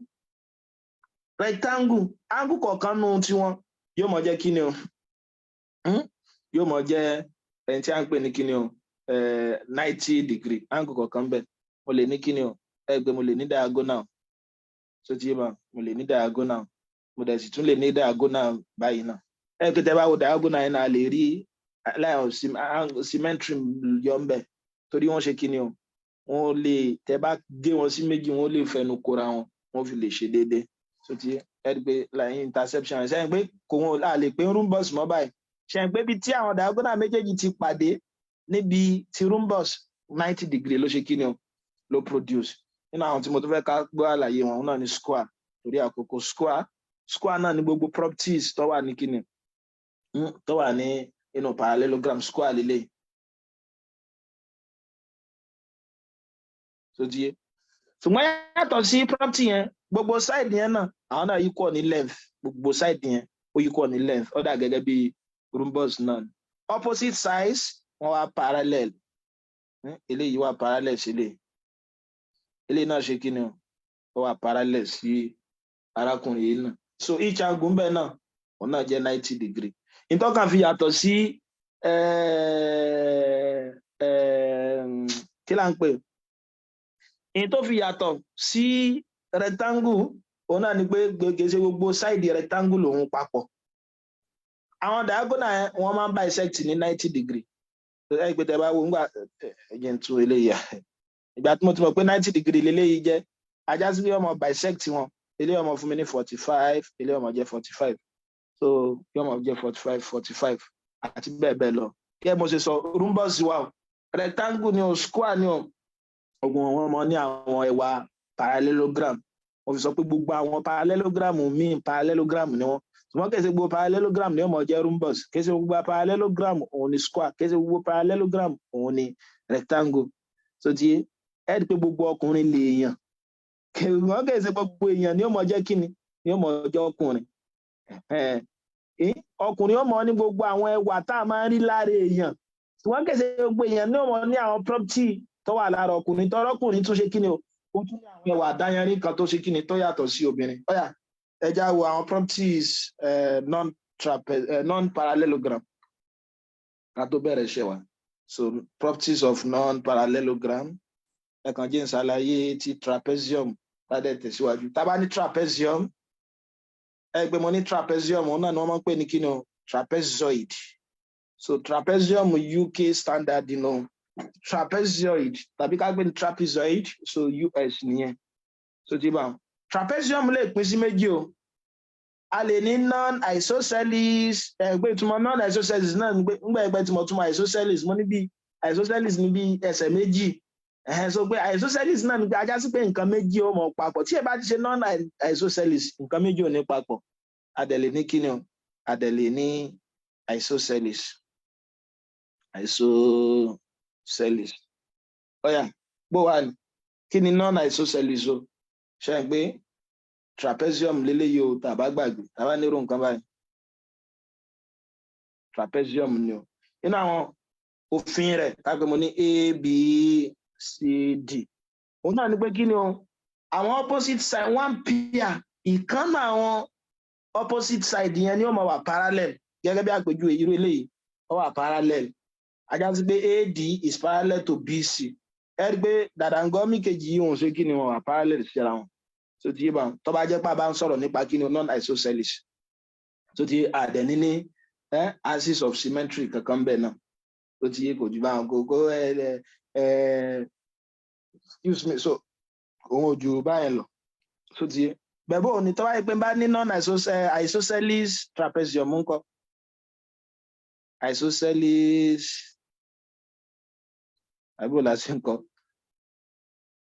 rectangle, angle kọ̀ọ̀kan nù tiwọn yóò mọ jẹ́ kí ni o, Yóò mọ jẹ́ ẹni tí a ń pè ní kí ni o, 90 degree angle kọ̀ọ̀kan bẹ̀. Mo lè ní kí ni o, ẹ gbé mo lè ní diagonal. So ti yé bá, mo lè ní diagonal, mo dẹ̀ sì tún lè ní diagonal báyìí náà. Ẹ kí tẹ bá wo diagonal yẹn náà, lè rí line of symmetry yọ ń bẹ̀, torí wọ́n ṣe kí ni o, wọ́n lè, tẹ bá gé wọn sí méjì, wọ́n lè fẹnu kóra wọn, wọ́n fi lè ṣe déédéé. So ti ẹ rí pé line intersection ṣe pé kò wọn à lè pé rhombus mọ́ báyìí. Ṣe pé bí tí àwọn diagonal méjèèjì ti pàdé níbi ti rhombus, 90 degree ló ṣe kí ni o, ló produce. Nínú àwọn tí mo tún fẹ́ ká gbọ́ àlàyé wọn náà ní square. Torí àkókò, square náà ní gbogbo properties tó wà ní kíni, tó wà ní inú parallelogram. Square lélẹ̀ tó di yé. Ṣùgbọ́n yàtọ̀ sí property yẹn, gbogbo side yẹn náà, àwọn náà equal ní length. Gbogbo side yẹn, ó equal ní length, ó dà gẹ́gẹ́ bí rhombus náà. Opposite sides, wọ́n wá parallel. Eléyìí wà parallel sí eléyìí, eléyìí náà ṣe kí ni o, ó wà parallel sí arákùnrin yìí náà. So each angle ń bẹ náà, òun náà jẹ́ 90 degree. Ìtọ́ka fi yàtọ̀ sí, kí là ń pè, ìyẹn tó fi yàtọ̀ sí rectangle, òun náà ni pé kìí ṣe gbogbo side rectangle òun papọ̀. Àwọn diagonal yẹn, wọ́n máa ń bisect ní 90 degree. Ẹ pé tẹ bá wo ńgbà ẹ̀jẹ̀ ń tún eléyìí, ìgbà tí mo ti mọ̀ pé 90 degree leléyìí jẹ́, ajá sí pé ọmọ bisect wọn, eléyìí ọmọ fún mi ní 45, eléyìí ọmọ jẹ́ 45, so yóò mọ̀ jẹ́ 45, 45 àti bẹ́ẹ̀ bẹ́ẹ̀ lọ. Kí ẹ mo ṣe sọ, rhombus wà o, rectangle ni o, square ni o, ogun wọn mọ ní àwọn ẹwà parallelogram. Mo fi sọ pé gbogbo àwọn parallelogram míì, parallelogram ni wọn, ṣùgbọ́n kìí ṣe gbogbo parallelogram ni ó mọ̀ jẹ́ rhombus, kìí ṣe gbogbo parallelogram òun ni square, kìí ṣe gbogbo parallelogram òun ni rectangle. So ti ẹ rí i pé gbogbo ọkùnrin lè yàn, ṣùgbọ́n kìí ṣe gbogbo èèyàn ni ó mọ̀ jẹ́ kíni, ni ó mọ̀ jẹ́ ọkùnrin. Ọkùnrin ó mọ̀ ní gbogbo àwọn ẹwà tá a máa ń rí lára èèyàn, ṣùgbọ́n kìí ṣe gbogbo èèyàn ni ó mọ̀ ní àwọn property tó wà lára ọkùnrin. Tọrọkùnrin tún ṣe kíni o, ó tún ní àwọn ẹwà àdáyanrí kan tó ṣe kíni, tó yàtọ̀ sí obìnrin. Ó yá, ẹ já wo àwọn properties non-parallelogram ká tó bẹ̀rẹ̀ iṣẹ́ wa. So properties of non-parallelogram, ẹ kàn jẹ́ n ṣàlàyé ti trapezium ládẹ̀ tẹ̀síwájú. Tá bá ní trapezium, ẹ gbé mo ní trapezium, òun náà ni wọ́n máa ń pè ní kíni o, trapezoid. So trapezium, UK standard, trapezoid, tàbí ká gbé ní trapezoid, so US nìyẹn. So ti bá trapezium lè pín sí méjì o. A lè ní non-isosceles. Ẹgbẹ́ ìtumọ̀ non-isosceles náà, nígbà ẹgbẹ́ tí mo túmọ̀ isosceles, mo ní bí isosceles ní bí ẹsẹ̀ méjì ẹ̀hẹ́n. So pé isosceles náà ní pé ajá sí pé nǹkan méjì ó mọ̀ papọ̀. Tí ẹ bá ti ṣe non-isosceles, nǹkan méjì ò ní papọ̀. A dẹ̀ lè ní kíni o, a dẹ̀ lè ní isosceles. Isosceles, ó yá, bó wà ní kí ni non-isosceles o? Ṣe é pé trapezium léléyìí o, tàbá gbàgbé, tàbá nírò nǹkan báyìí, trapezium ni o. Nínú àwọn òfin rẹ̀, kápẹ́ mo ní A, B, C, D, òun náà ni pé kí ni o, àwọn opposite side, one pair, ìkànnà àwọn opposite side yẹn ni ó máa wà parallel. Gẹ́gẹ́ bí àpèjúwe irú eléyìí, ó wà parallel, ajá sí pé AD is parallel to BC. Ẹ rí i pé dàdàngọ́mì kejì yìí, òun ṣe kí ni, wọn wà parallel síra wọn. So ti yé bá, tó bá jẹ́ pé a bá ń sọ̀rọ̀ nípa kí ni, non isosceles. So ti àdẹ̀ní ní axis of symmetry kankan bẹ́ẹ̀ náà. Tó ti yé, kò jù báwọn kò kó ẹ ẹ excuse me, so òun ò jù báyẹn lọ. So ti yé bẹ́ẹ̀ bó ni, tó bá yẹ pé bá ní non isosceles trapezium ńkọ́? Isosceles, àbí bò la ṣe ń kọ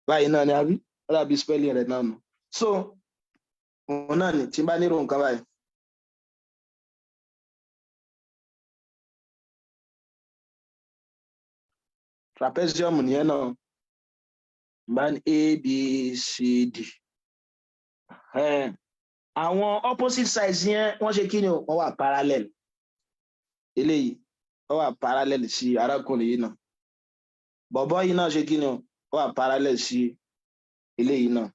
báyìí náà ni, àbí ó dàbí spelling rẹ̀ náà nù. So òun náà ni tí n bá nírò nǹkan báyìí, trapezium nìyẹn náà, n bá ní A, B, C, D, àwọn opposite sides yẹn, wọ́n ṣe kí ni o, wọ́n wà parallel. Eléyìí, wọ́n wà parallel sí arákùnrin yìí náà. Bọ̀bọ́ yìí náà ṣe kí ni o, ó wà parallel sí eléyìí náà.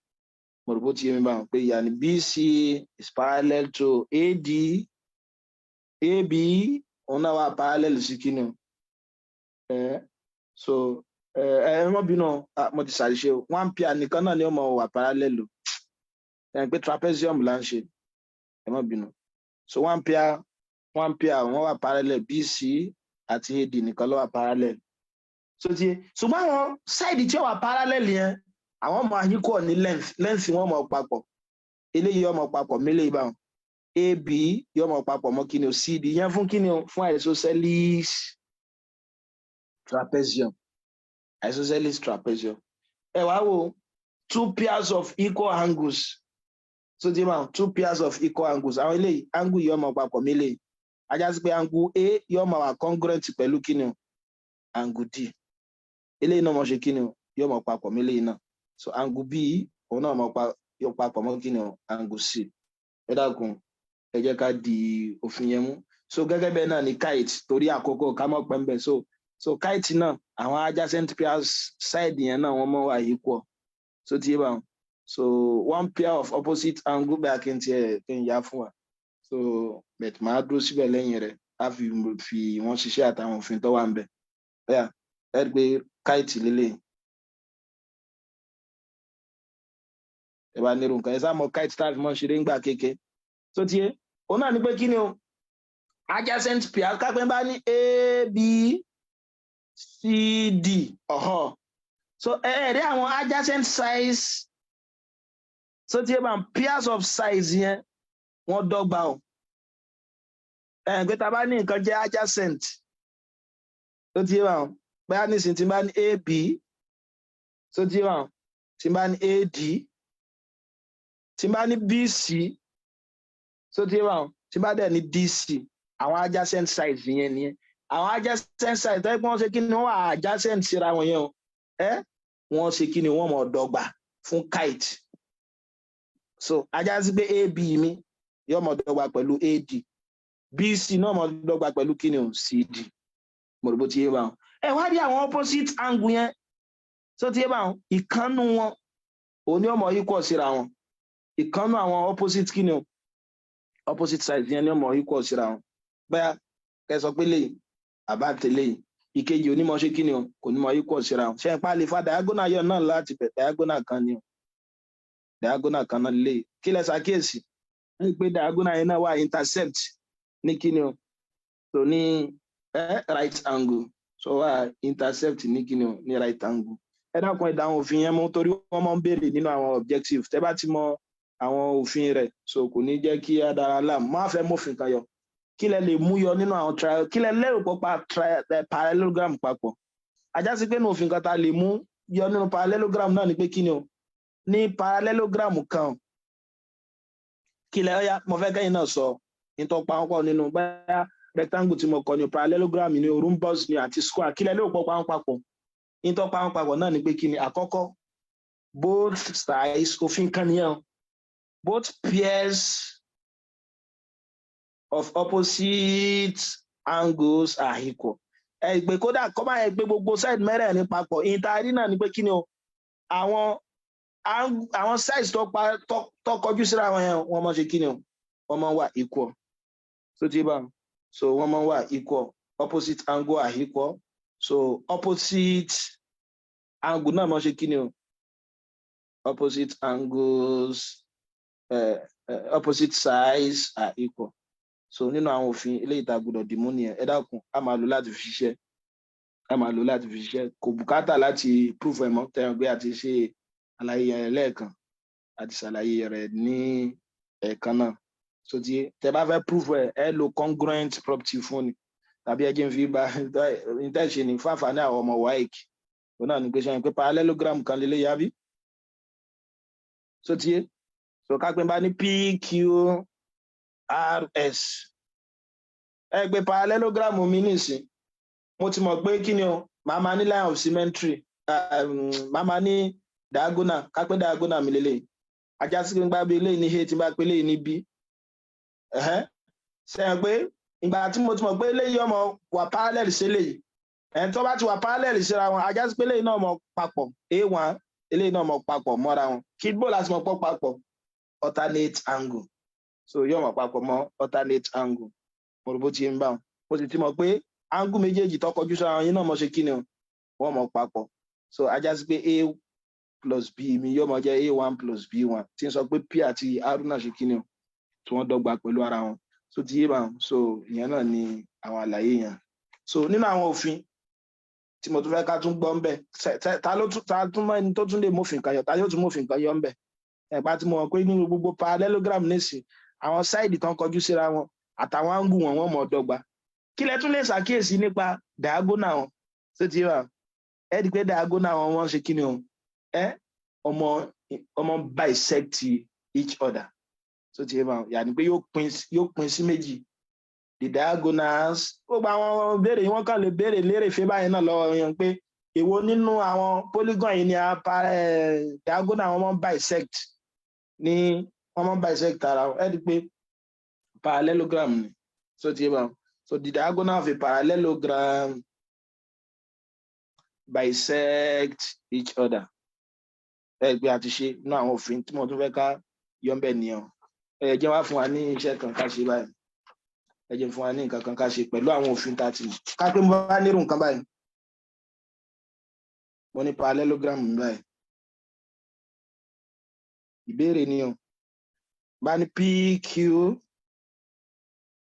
Mo rò bó ti yé mi báwọn pé yàní BC is parallel to AD, AB òun náà wà parallel sí kí ni o. So ẹ ẹ mọ́ bínú, mo ti ṣàṣìṣe o. One pair nìkan náà ni ó mọ̀ wà parallel o. Ẹ pé trapezium là ń ṣe, ẹ má bínú. So one pair wọ́n wà parallel, BC àti AD nìkan ló wà parallel. So ti ṣùgbọ́n àwọn side tí ó wà parallel yẹn, àwọn máa equal ní length. Length wọn mọ̀ papọ̀. Eléyìí yóò mọ̀ papọ̀ mélèé báwọn. AB yóò mọ̀ papọ̀ mọ́ kíni o? CD. Yẹn fún kíni o? Fún isosceles trapezium. Isosceles trapezium. Ẹ wá wo two pairs of equal angles. So ti máa two pairs of equal angles, àwọn eléyìí, angle yóò mọ̀ papọ̀ mélèé. Á já sí pé angle A yóò máa wà congruent pẹ̀lú kíni o? Angle D. Eléyìí náà mọ̀ ṣe kíni o? Yóò mọ̀ papọ̀ mélèé náà. So angle B, òun náà mọ̀ yóò papọ̀ mọ́ kíni o? Angle C. Ẹ dákun, ẹ jẹ́ ká di òfin yẹn mú. So gẹ́gẹ́ bẹ́ẹ̀ náà ni kite, torí àkókò ká mọ̀ pẹ́ńbẹ́. So kite náà, àwọn adjacent pairs side yẹn náà, wọ́n mọ̀ wà equal. So ti yé báwọn. So one pair of opposite angle, bẹ́ẹ̀ kí n tiẹ̀ kí n yá fún wa. So but màá dúró síbẹ̀ lẹ́yìn rẹ̀, á fi wọ́n ṣiṣẹ́ àtàwọn òfin tó wà ń bẹ̀. Ẹ ẹ rí pé kite lélẹ̀. Ẹ bá nírú nǹkan, ẹ sá mọ kite tá a fi mọ ṣeré ńgbà kéke. So ti yé, òun náà ni pé kí ni o? Adjacent pair. Kápẹ́ bá ní A, B, C, D ọ̀họ́. So ẹ ẹ rí àwọn adjacent sides. So ti yé bá pairs of sides yẹn, wọ́n dọ́gba o. Ẹ pé tá a bá ní nǹkan jẹ́ adjacent, so ti yé bá wọn, bóyá nísìnyí tí n bá ní A, B, so ti yé bá wọn, tí n bá ní A, D, tí n bá ní B, C, so ti yé bá wọn, tí n bá dẹ̀ ní D, C, àwọn adjacent sides yẹn nìyẹn. Àwọn adjacent sides tó yẹ kí wọ́n ṣe kí ni? Wọ́n wà adjacent síra wọn yẹn o. Ẹ wọ́n ṣe kí ni? Wọ́n mọ̀ dọ́gba fún kite. So á já sí pé AB mi yóò mọ̀ dọ́gba pẹ̀lú AD, BC náà mọ̀ dọ́gba pẹ̀lú kí ni o? CD. Mo rò bó ti yé báwọn. Ẹ wá rí àwọn opposite angle yẹn. So ti yé báwọn, ìkànnù wọn òun ni ó mọ̀ equal síra wọn. Ìkànnù àwọn opposite kí ni o? Opposite sides yẹn ni ó mọ̀ equal síra wọn. Bẹ́ẹ̀ kẹ́ sọ pé lẹ́yìn àbá tẹ̀lé yìí, ìkejì onímọ̀ ṣe kí ni o? Kò ní mọ̀ equal síra wọn. Ṣe é pa lè fa diagonal yọ náà láti bẹ̀? Diagonal kan ni o, diagonal kan náà lè. Kí lẹ ṣàkíyèsí? Wọ́n pé diagonal yẹn náà wà intercept ní kí ni o? So ní right angle. So wà intercept ní kí ni o? Ní right angle. Ẹ dákun, ẹ dá àwọn òfin yẹn mú, torí wọ́n máa ń béèrè nínú àwọn objective. Tẹ́ bá ti mọ àwọn òfin rẹ̀, so kò ní jẹ́ kí á dára láàmú. Má fẹ́ mọ́fin kan yọ. Kí lẹ lè mú yọ nínú àwọn trial? Kí lẹ lérò pọ̀ pa parallelogram papọ̀? Á já sí pé ní òfin kan tá a lè mú yọ nínú parallelogram náà ni pé kí ni o? Ní parallelogram kan, kí lẹ ọyá, mo fẹ́ kẹ́yìn náà sọ nítorí pa wọ́n pọ̀ nínú báyà rectangle tí mo kọ ní, parallelogram ní, rhombus ní àti square. Kí lẹ lérò pọ̀ pa wọ́n papọ̀? Nítorí pa wọ́n papọ̀ náà ni pé kí ni? Àkọ́kọ́, both sides, òfin kan nìyẹn o, both pairs of opposite angles are equal. Ẹ pé kódà kọ́ máa yẹ pé gbogbo side mẹ́rẹ̀ẹ̀rin papọ̀, ìtarí náà ni pé kí ni o? Àwọn sides tó kọjú síra wọn yẹn, wọ́n máa ṣe kí ni o? Wọ́n máa wà equal. So ti bá so wọ́n máa wà equal. Opposite angle are equal. So opposite angle náà máa ṣe kí ni o? Opposite angles, opposite sides are equal. So nínú àwọn òfin eléyìí tá a gbọ́dọ̀ dìmú nìyẹn. Ẹ dákun, a máa lò láti fi ṣiṣẹ́, a máa lò láti fi ṣiṣẹ́. Kò bùkátà láti proof ẹ̀ mọ́ tẹ̀yàn pé a ti ṣe àlàyé rẹ̀ lẹ́ẹ̀kan, a ti ṣàlàyé rẹ̀ ní ẹ̀ẹ̀kan náà. So ti tẹ bá fẹ́ proof ẹ̀, ẹ lo congruent property fún ni, tàbí ẹ jẹ́ n fi bá ní ní fún àǹfààní àwọn ọmọ WAEC. Òun náà ní pé ṣe pé parallelogram kan lélẹ̀ yá bí. So ti yé. So ká pé bá ní PQRS, ẹ gbé parallelogram mi nísìn, mo ti mọ̀ pé kí ni o? Màá máa ní line of symmetry, màá máa ní diagonal. Ká pé diagonal mi lélẹ̀, á já sí pé bá bí eléyìí ní A, tí bá pé eléyìí ní B, sẹ́yìn pé ìgbà tí mo ti mọ̀ pé eléyìí ọmọ wà parallel sí eléyìí, ẹ̀ tó bá ti wà parallel síra wọn, á já sí pé eléyìí náà mọ̀ papọ̀, A1, eléyìí náà mọ̀ papọ̀ mọ́ra wọn. Kí bó láti mọ̀ pọ̀ papọ̀? Alternate angle. So yóò mọ̀ papọ̀ mọ́ alternate angle. Mo rò bó ti ń bá wọn. Mo sì ti mọ̀ pé angle méjèèjì tó kọjú síra wọn yìí náà mọ̀ ṣe kí ni o? Wọ́n mọ̀ papọ̀. So á já sí pé A plus B mi yóò máa jẹ́ A1 plus B1, tí ń sọ pé P àti R náà ṣe kíni o, tí wọ́n dọ́gba pẹ̀lú ara wọn. So ti yé bá wọn. So ìyẹn náà ni àwọn àlàyé yẹn. So nínú àwọn òfin tí mo tún fẹ́ ká tún gbọ́ ń bẹ̀, ta ló tún ta tún mọ́ ẹni tó tún lè mófin kan yọ? Ta yóò tún mófin kan yọ ń bẹ̀? Ẹ̀pá tí mo mọ̀ pé nínú gbogbo parallelogram nísìn, àwọn side tán kọjú síra wọn àtàwọn angle wọn, wọ́n mọ̀ dọ́gba. Kí lẹ tún lè ṣàkíyèsí nípa diagonal wọn? Ṣé ti yé wa? Ẹ di pé diagonal wọn, wọ́n ṣe kí ni o, ẹ ọmọ bisect each other. So ti yé wa? Yàní pé yóò pín sí méjì, the diagonals. Gbogbo àwọn béèrè yìí, wọ́n kàn lè béèrè lérè fẹ́ báyìí náà lọ́wọ́ yẹn pé èwo nínú àwọn polygon yìí ni a diagonal wọn mọ́ bisect ní, wọ́n mọ́ bisect ara wọn. Ẹ di pé parallelogram ni. So ti yé wa? So the diagonal of a parallelogram bisect each other. Ẹ gbé àti ṣe nínú àwọn òfin tí mo tún fẹ́ ká yọ ń bẹ̀ nìyẹn. Ẹ jẹ́ wá fún wa ní iṣẹ́ kan ká ṣe báyìí. Ẹ jẹ́ fún wa ní nǹkan kan ká ṣe pẹ̀lú àwọn òfin tá a ti mọ̀. Ká pé mo bá nírú nǹkan báyìí, mo ní parallelogram mi báyìí. Ìbéèrè ni o, bá ní PQ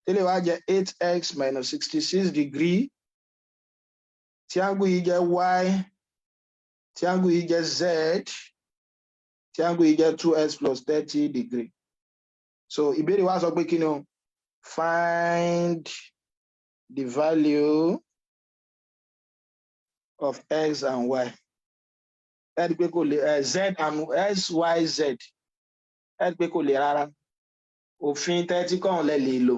tẹ́lẹ̀ wá jẹ́ 8x minus 66 degree, tí angle yìí jẹ́ y, tí angle yìí jẹ́ z, tí angle yìí jẹ́ 2x plus 30 degree. So ìbéèrè wa sọ pé kí ni o? Find the value of x and y. Ẹ rí i pé kò lè z and s, y, z. Ẹ rí i pé kò lè rárá. Òfin tẹ́tí kàn lẹ lè lò,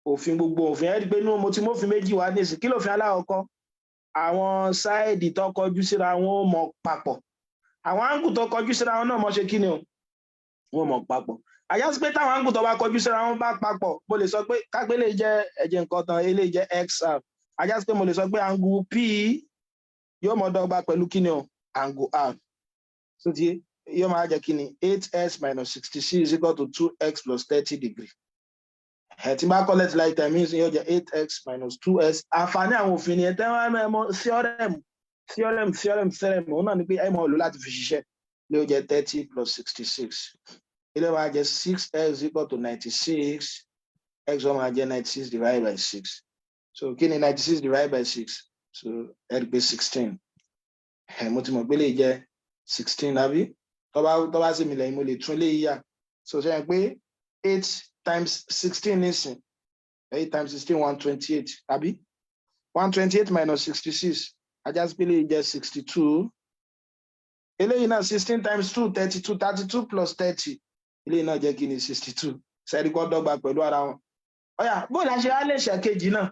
òfin, gbogbo òfin. Ẹ rí i pé inú mo ti mófin méjì wá nísìn. Kí lófin alákọ̀ọ́kọ́? Àwọn side tó kọjú síra wọn ó mọ papọ̀. Àwọn angle tó kọjú síra wọn náà mọ ṣe kí ni o, wọn mọ papọ̀. Àyà sí pé táwọn angle tó bá kọjú síra wọn bá papọ̀, mo lè sọ pé kápẹ́ lè jẹ́ ẹ̀jẹ̀ nǹkan tán, eléyìí jẹ́ xr. Àyà sí pé mo lè sọ pé angle P yóò mọ dọ́gba pẹ̀lú kí ni o, angle R. So ti yóò máa jẹ́ kí ni? 8x minus 66 is equal to 2x plus 30 degree. Ẹ̀ tí bá collect like term means, yóò jẹ́ 8x minus 2x. Àǹfààní àwọn òfin ni ẹ̀ tẹ́ wọ́n mọ̀, theorem, theorem, theorem, theorem, òun náà ni pé ẹ mọ̀ lò láti fi ṣiṣẹ́. Ló jẹ́ 30 plus 66, ilé máa jẹ́ 6x equal to 96. X wọ́n máa jẹ́ 96 divided by 6. So kí ni 96 divided by 6? So ẹ rí pé 16. Ẹ mo ti mọ̀ pé lè jẹ́ 16, àbí? Tó bá sì mi lẹ́yìn, mo lè tún lè yíyà. So ṣe é pé 8 times 16 nísìn, 8 times 16, 128, àbí? 128 minus 66, ajá sí pé lè jẹ́ 62. Eléyìí náà, 16 times 2, 32. 32 plus 30, eléyìí náà jẹ́ kí ni? 62. Sẹ́ẹ̀dì kọ́ dọ́gba pẹ̀lú ara wọn. Ọ̀yà, bó la ṣe wá lè ṣe kejì náà?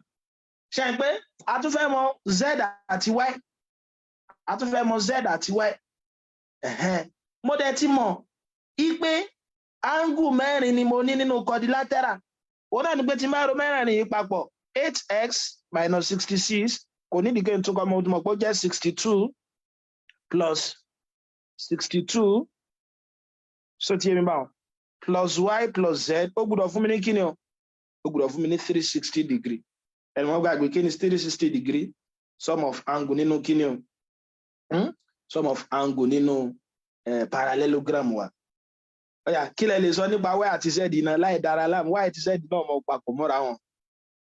Ṣe é pé a tún fẹ́ mọ z àti y? A tún fẹ́ mọ z àti y. Mo dẹ̀ ti mọ̀ ipe angle mẹ́rin ni mo ní nínú quadrilateral. Òun náà ni pé tí n bá ro mẹ́rẹ̀ẹ̀rin yìí papọ̀, 8x minus 66, kò ní ìdíkẹ́ tó kọ́, mo mọ̀ pé ó jẹ́ 62 plus 62. So ti yé mi báwọn? Plus y plus z, ó gbọ́dọ̀ fún mi ní kíni o? Ó gbọ́dọ̀ fún mi ní 360 degree. Ẹni wọ́n gbàgbé kí ni 360 degree? Sum of angle nínú kíni o? Sum of angle nínú parallelogram wa. Ọ̀yà, kí lẹ lè sọ nípa y àti z náà láì dára láàmú? Y àti z náà mọ papọ̀ mọ́ra wọn.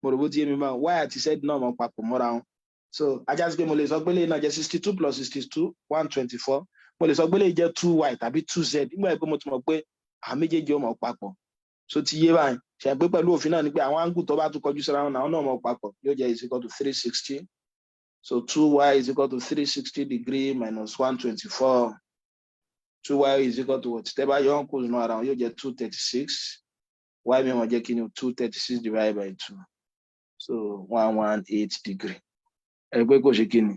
Mo rò bó ti yé mi báwọn. Y àti z náà mọ papọ̀ mọ́ra wọn. So ajá sí pé mo lè sọ pé lẹ́yìn náà jẹ́ 62 plus 62, 124. Mo lè sọ pé lè jẹ́ 2y tàbí 2z, nígbà pé mo ti mọ̀ pé àwọn méjèèjì ó mọ̀ papọ̀. So ti yé báyìí? Ṣe pé pẹ̀lú òfin náà ni pé àwọn angle tó bá tún kọjú síra wọn náà mọ̀ papọ̀, yóò jẹ́ is equal to 360. So 2y is equal to 360 degree minus 124. 2y is equal to what? Tẹ́ bá yọ ọ́n kó nínú ara wọn, yóò jẹ́ 236. Y mi wọ́n jẹ́ kí ni? 236 divided by 2, so 118 degree. Ẹ pé kò ṣe kí ni?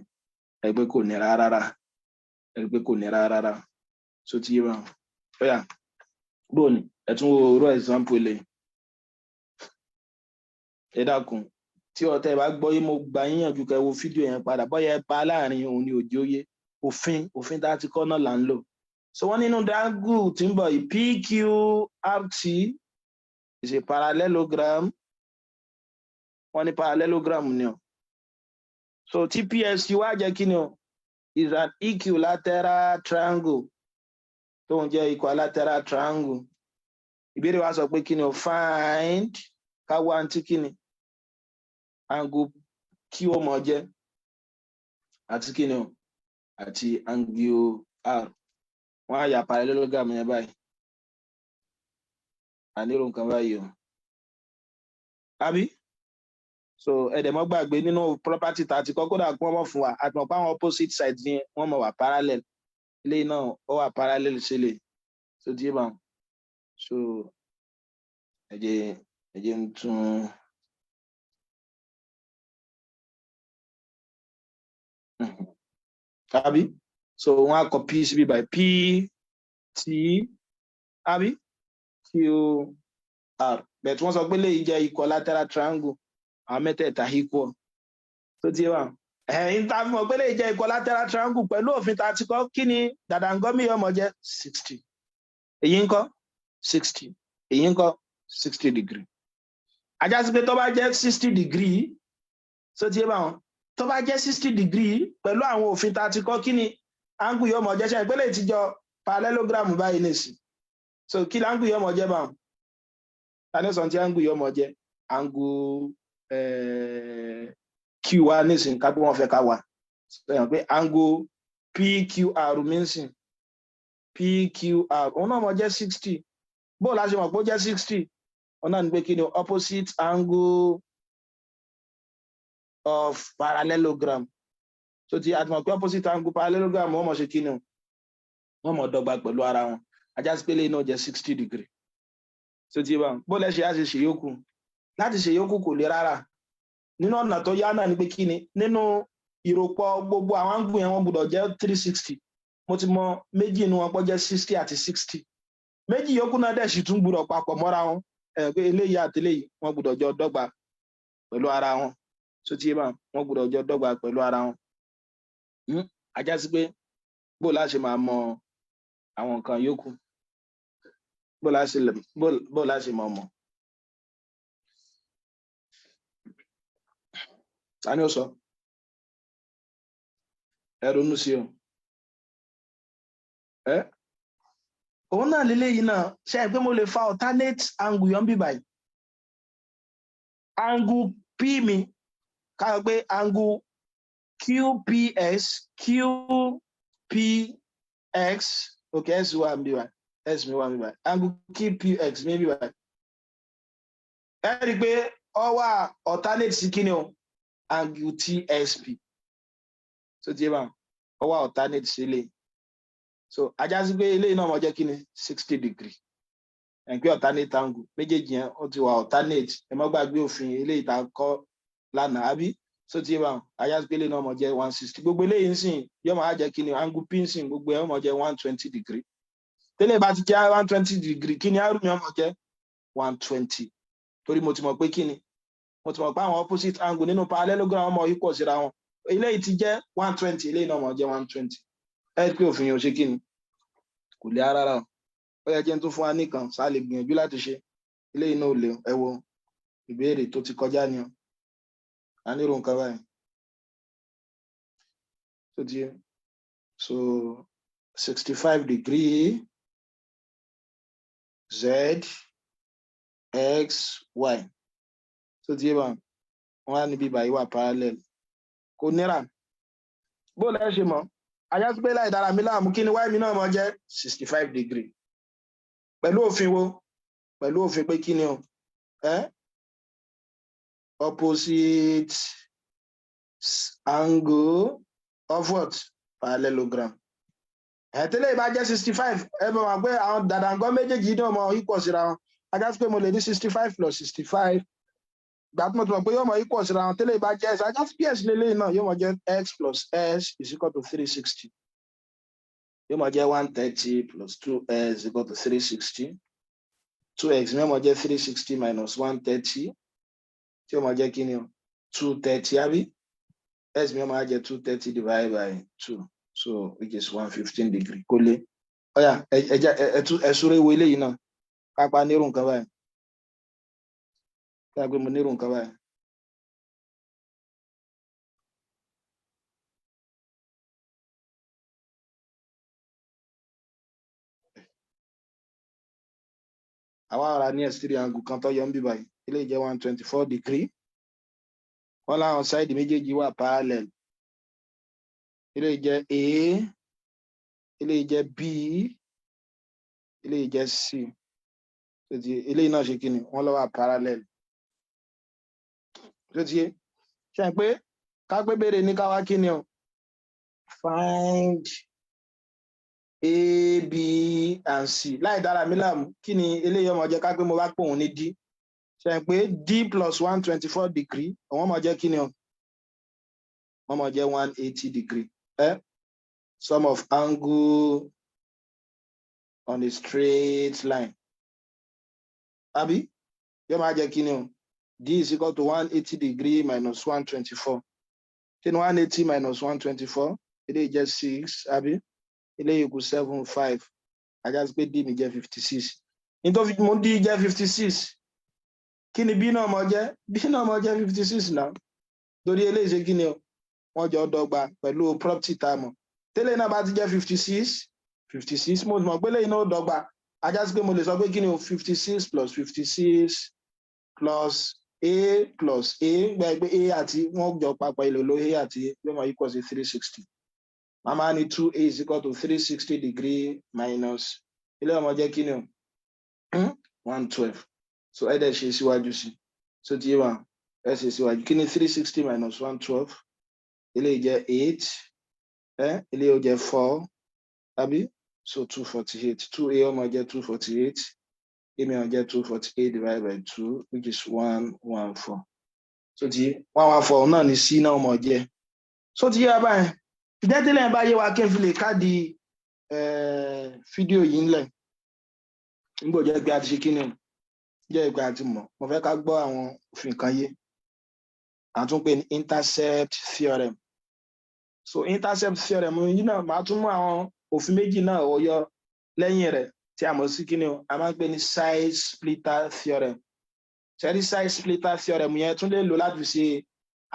Ẹ pé kò nira rárá. Ẹ pé kò nira rárá. So ti yé wọn? Ó yá, bóòní ẹ tún wo irú example eléyìí. Ẹ dákun, tí ọtẹ bá gbọ́ yìí, mo gbà yín yànjú kẹ́ wo fídíò yẹn padà. Bóyá ẹ bá láàrin òun ni òjò yé. Òfin tá a ti kọ́ náà là ń lò. So wọ́n nínú triangle tí ń bọ̀ yìí, PQRT is a parallelogram. Wọ́n ní parallelogram ni o. So tí PSQ wá jẹ́ kí ni o? Is an equilateral triangle, tó ń jẹ́ equilateral triangle. Ìbéèrè wa sọ pé kí ni o? Find, ká wá ntí kí ni angle Q ó mọ jẹ́ àti kí ni o, àti angle R. Wọ́n á yà parallelogram yẹn báyìí, ànírò nǹkan báyìí o, àbí? So ẹ dẹ̀ mọ́ gbàgbé nínú property tá a ti kọ́, kódà kí wọ́n mọ̀ fún wa, àti mọ̀ pé àwọn opposite sides yẹn, wọ́n mọ̀ wà parallel. Eléyìí náà, ó wà parallel sílẹ̀ so tí yé bá wọn. So ẹ jẹ́ ń tún tàbí so wọ́n á kọ P síbí by P T àbí Q R. Bẹ́ẹ̀ tí wọ́n sọ pé léyìí jẹ́ equilateral triangle, àwọn mẹ́tẹ̀ẹ̀ta equal tó ti wà. Ẹ̀yìn tá a fi mọ̀ pé léyìí jẹ́ equilateral triangle, pẹ̀lú òfin tá a ti kọ́, kí ni dàdàngọ́mì yóò mọ̀ jẹ́? 60. Èyí ń kọ́ 60, èyí ń kọ́ 60 degree. Ajá sí pé tó bá jẹ́ 60 degree, tó ti bá wọn, tó bá jẹ́ 60 degree, pẹ̀lú àwọn òfin tá a ti kọ́, kí ni angle yóò mọ̀ jẹ́? Ṣe ìpínlẹ̀ ìtìjọ parallelogram báyìí nìsín? So kí ni angle yóò mọ̀ jẹ́ báwọn? Tani sọ tí angle yóò mọ̀ jẹ́? Angle Q wa nísìn, ká pé wọ́n fẹ́ ká wà sọ yàn pé angle PQR mi ń sìn, PQR, òun náà mọ̀ jẹ́ 60. Bó la ṣe mọ̀ pé ó jẹ́ 60? Òun náà ní pé kí ni opposite angle of parallelogram. So ti a ti mọ̀ pé opposite angle parallelogram, wọ́n mọ̀ ṣe kí ni o, wọ́n mọ̀ dọ́gba pẹ̀lú ara wọn. Ajá sí pé lẹ́yìn náà jẹ́ 60 degree. So ti bá bó lẹ́ ṣe á ṣe ṣèyókù, láti ṣèyókù kò le rárá. Nínú ọ̀nà tó yá náà ni pé kí ni nínú ìròpọ̀ gbogbo àwọn angle yẹn, wọ́n gbọ́dọ̀ jẹ́ 360. Mo ti mọ méjì inú wọn pọ̀ jẹ́ 60 àti 60. Méjì yòókù náà dẹ̀ sì tún gbọ́dọ̀ papọ̀ mọ́ra wọn ẹ̀ pé eléyìí àti eléyìí, wọ́n gbọ́dọ̀ jọ dọ́gba pẹ̀lú ara wọn. So ti bá wọ́n gbọ́dọ̀ jọ dọ́gba pẹ̀lú ara wọn. Ajá sí pé bó la ṣe máa mọ àwọn nǹkan yòókù, bó la ṣe máa mọ, ta ni ó sọ? Ẹ ronú sí o. Ẹ òun náà lélẹ́yìí náà ṣe é pé mo lè fa alternate angle yọ̀ ń bí báyìí. Angle P mi, ká sọ pé angle QPS, QPX, okay, S wà ń bí báyìí, S mi wà ń bí báyìí, angle QPX mi bí báyìí. Ẹ rí i pé ó wà alternate sí kíni o? Angle TSP. So ti yé bá ó wà alternate sí ilé. So ajá sí pé eléyìí náà mo jẹ́ kíni? 60 degree. Ẹ̀ ń pé alternate angle méjèèjì yẹn, ó ti wà alternate. Ẹ má gbàgbé òfin eléyìí tá a kọ́ lánàá, àbí? So ti yé bá ajá sí pé eléyìí náà mo jẹ́ 160. Gbogbo eléyìí ń sìn yóò máa jẹ́ kíni? Angle P ń sìn, gbogbo ẹ̀ ó máa jẹ́ 120 degree. Tẹ́lẹ̀ bá ti jẹ́ 120 degree, kí ni R mi ó máa jẹ́? 120, torí mo ti mọ̀ pé kí ni, mo ti mọ̀ pé àwọn opposite angle nínú parallelogram, wọn mọ̀ equal síra wọn. Eléyìí ti jẹ́ 120, eléyìí náà máa jẹ́ 120. Ẹ pé òfin yẹn ò ṣe kí ni, kò lè rárá o. Ó yẹ kí n tún fún wa nìkan ṣá lè gbìyànjú láti ṣe eléyìí náà ò lè. Ẹ wo ìbéèrè tó ti kọjá ni o. A nírò nǹkan báyìí tó ti so 65 degree, Z X Y. Tó ti yé bá wọn á níbi báyìí wà parallel, kò níra. Bó lẹ́ ṣe mọ̀? Ajá sí pé láì dára mi láàmú, kí ni y mi náà mọ jẹ́? 65 degree. Pẹ̀lú òfin wo? Pẹ̀lú òfin pé kí ni o, opposite angle of what? Parallelogram. Ẹ tẹ́lẹ̀ bá jẹ́ 65, ẹ bọ̀ wá pé àwọn dàdàngọ́ méjèèjì ní ọmọ equal síra wọn. Ajá sí pé mo lè ní 65 plus 65. Gbà tí mo ti mọ̀ pé yóò mọ equal síra wọn, tẹ́lẹ̀ bá jẹ́ s, ajá sí ps lélẹ́yìn náà yóò mọ jẹ́ x plus s is equal to 360. Yóò mọ jẹ́ 130 plus two s equal to 360. Two x mi yóò mọ jẹ́ 360 minus 130, tí yóò mọ jẹ́ kí ni o? 230, àbí? S mi yóò máa jẹ́ 230 divided by two, so which is 115 degree. Kó lé ọ̀yà, ẹ súré wo eléyìí náà. Kápá nírú nǹkan báyìí, ká pé mo nírú nǹkan báyìí. Àwa ara ní exterior angle kan tó yọ ń bí báyìí. Eléyìí jẹ́ 124 degree. Wọ́n láwọn side méjèèjì wà parallel. Eléyìí jẹ́ A, eléyìí jẹ́ B, eléyìí jẹ́ C. Eléyìí náà ṣe kí ni? Wọ́n lọ wà parallel. Tó ti yé ṣe pé ká pé béèrè ní ká wá kí ni o? Find A, B and C. Láì dára mi láàmú, kí ni eléyìí ọmọ jẹ́? Ká pé mo bá pò òun ní D, ṣe pé D plus 124 degree, òun máa jẹ́ kí ni o? Wọ́n máa jẹ́ 180 degree. Sum of angle on a straight line, àbí? Yóò máa jẹ́ kí ni o? D is equal to 180 degree minus 124. Kí ni 180 minus 124? Eléyìí jẹ́ six, àbí? Eléyìí kù seven five. Á já sí pé D mi jẹ́ 56. Nítorí mo D jẹ́ 56, kí ni B náà mọ jẹ́? B náà mọ jẹ́ 56 náà, torí eléyìí ṣe kí ni o? Wọ́n jọ dọ́gba pẹ̀lú property tá a mọ̀ tẹ́lẹ̀ náà. Bá ti jẹ́ 56 56, mo mọ̀ pé eléyìí náà ó dọ́gba. Á já sí pé mo lè sọ pé kí ni o? 56 plus 56 plus A plus A, gba pé A àti wọ́n jọ papọ̀, ilé olóyè A àti A yóò máa equal sí 360. Màmá ní two A is equal to 360 degree minus ilé ọmọ jẹ́ kí ni o? 112. So ẹ dẹ̀ ṣe síwájú sí. So tí wà ẹ ṣe síwájú, kí ni 360 minus 112? Eléyìí jẹ́ eight, ẹ eléyìí ó jẹ́ four, àbí? So 248. Two A ó máa jẹ́ 248. A mi ó jẹ́ 248 divided by two, which is 114. So ti 114 náà ni C náà máa jẹ́. So ti yé wa báyìí? Ìjẹ́ bá yé wa, kí n fi lè káàdì fídíò yìí ńlẹ̀. Nígbà jẹ́ pé a ti ṣe kí ni o? Jẹ́ pé a ti mọ̀, mo fẹ́ ká gbọ́ àwọn òfin kan yé, a tún pè ní intercept theorem. So intercept theorem yìí náà, màá tún mú àwọn òfin méjì náà yọ lẹ́yìn rẹ̀ tí a mọ̀ sí kí ni o? A máa ń pè ní side splitter theorem. Ṣẹ́rí side splitter theorem yẹn tún lè lò láti ṣe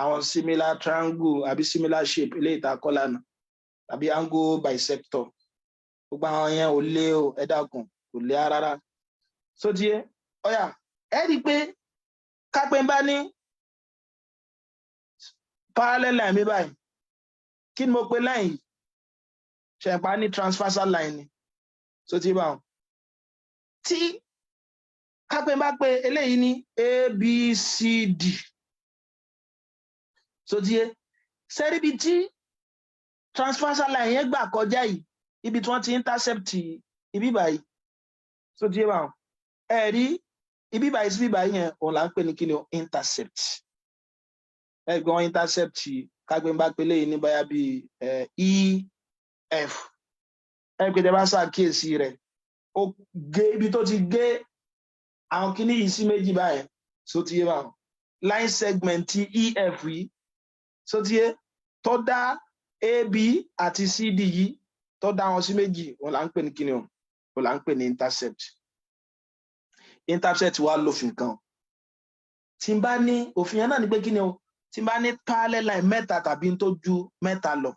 àwọn similar triangle àbí similar shape eléyìí tá a kọ́ lánàá, tàbí angle bisector. Gbogbo àwọn yẹn ò lé o, ẹ dákun, kò lé rárá. So tiẹ̀ ọ̀yà, ẹ rí i pé kápẹ́ bá ní parallel line mi báyìí, kí ni mo pe line yìí? Ṣẹ̀pá ní transversal line ni. So ti bá wọn tí kápẹ́ bá pé eléyìí ní A, B, C, D. So ti yé sẹ́ríbi tí transversal line yẹn gbà kọjá yìí, ibi tí wọ́n ti intercept ibi báyìí. So ti yé bá wọn, ẹ rí ibi báyìí sí ibi báyìí yẹn, òun là ń pè ní kí ni o? Intercept. Ẹ gbọ́n intercept, kágbé bá pé léyìí ní báyà bíi E, F. Ẹ pé tẹ bá ṣàkíyèsí rẹ̀, ó gé ibi tó ti gé àwọn kíní yìí sí méjì báyẹn. So ti yé báwọn, line segment ti EF yìí, so ti yé, tó dá AB àti CD yìí, tó dá wọn sí méjì, òun là ń pè ní kíni o? Òun là ń pè ní intercept. Intercept wa lófin kan. Tí n bá ní òfin yẹn náà ni pé kíni o? Tí n bá ní parallel line mẹ́ta tàbí tó ju mẹ́ta lọ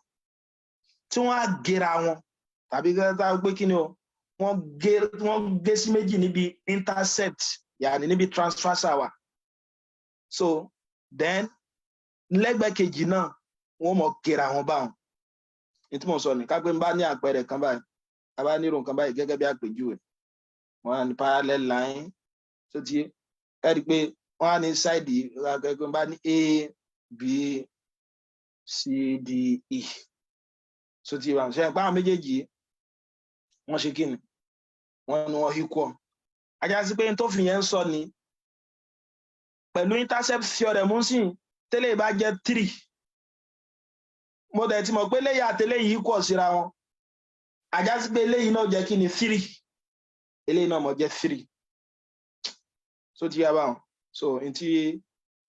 tí wọ́n á gera wọn, tàbí kẹta pé kíni o? Wọ́n gé sí méjì níbi intercept, yàní níbi transversal wa. So then lẹ́gbẹ̀ẹ́ kejì náà, wọ́n mọ̀ gera wọn báwọn. Ní tí mo sọ ní ká pé n bá ní àpẹẹrẹ kan báyìí, a bá nírò nǹkan báyìí gẹ́gẹ́ bí àpèjúwe, wọ́n á ní parallel line. Tó ti ẹ rí i pé wọ́n á ní side gẹ́gẹ́ bá ní A, B, C, D, E. So ti wà ṣe pé àwọn méjèèjì, wọ́n ṣe kí ni? Wọ́n ní wọ́n equal. Á já sí pé n tó fi yẹn ń sọ ni pẹ̀lú intercept theorem ń sìn tẹ́lẹ̀ bá jẹ́ three, mo dẹ̀ ti mọ̀ pé léyìí àtẹlẹ́yìí equal síra wọn. Á já sí pé eléyìí náà jẹ́ kí ni? Three. Eléyìí náà mọ̀ jẹ́ three. So ti yá báwọn. So n tí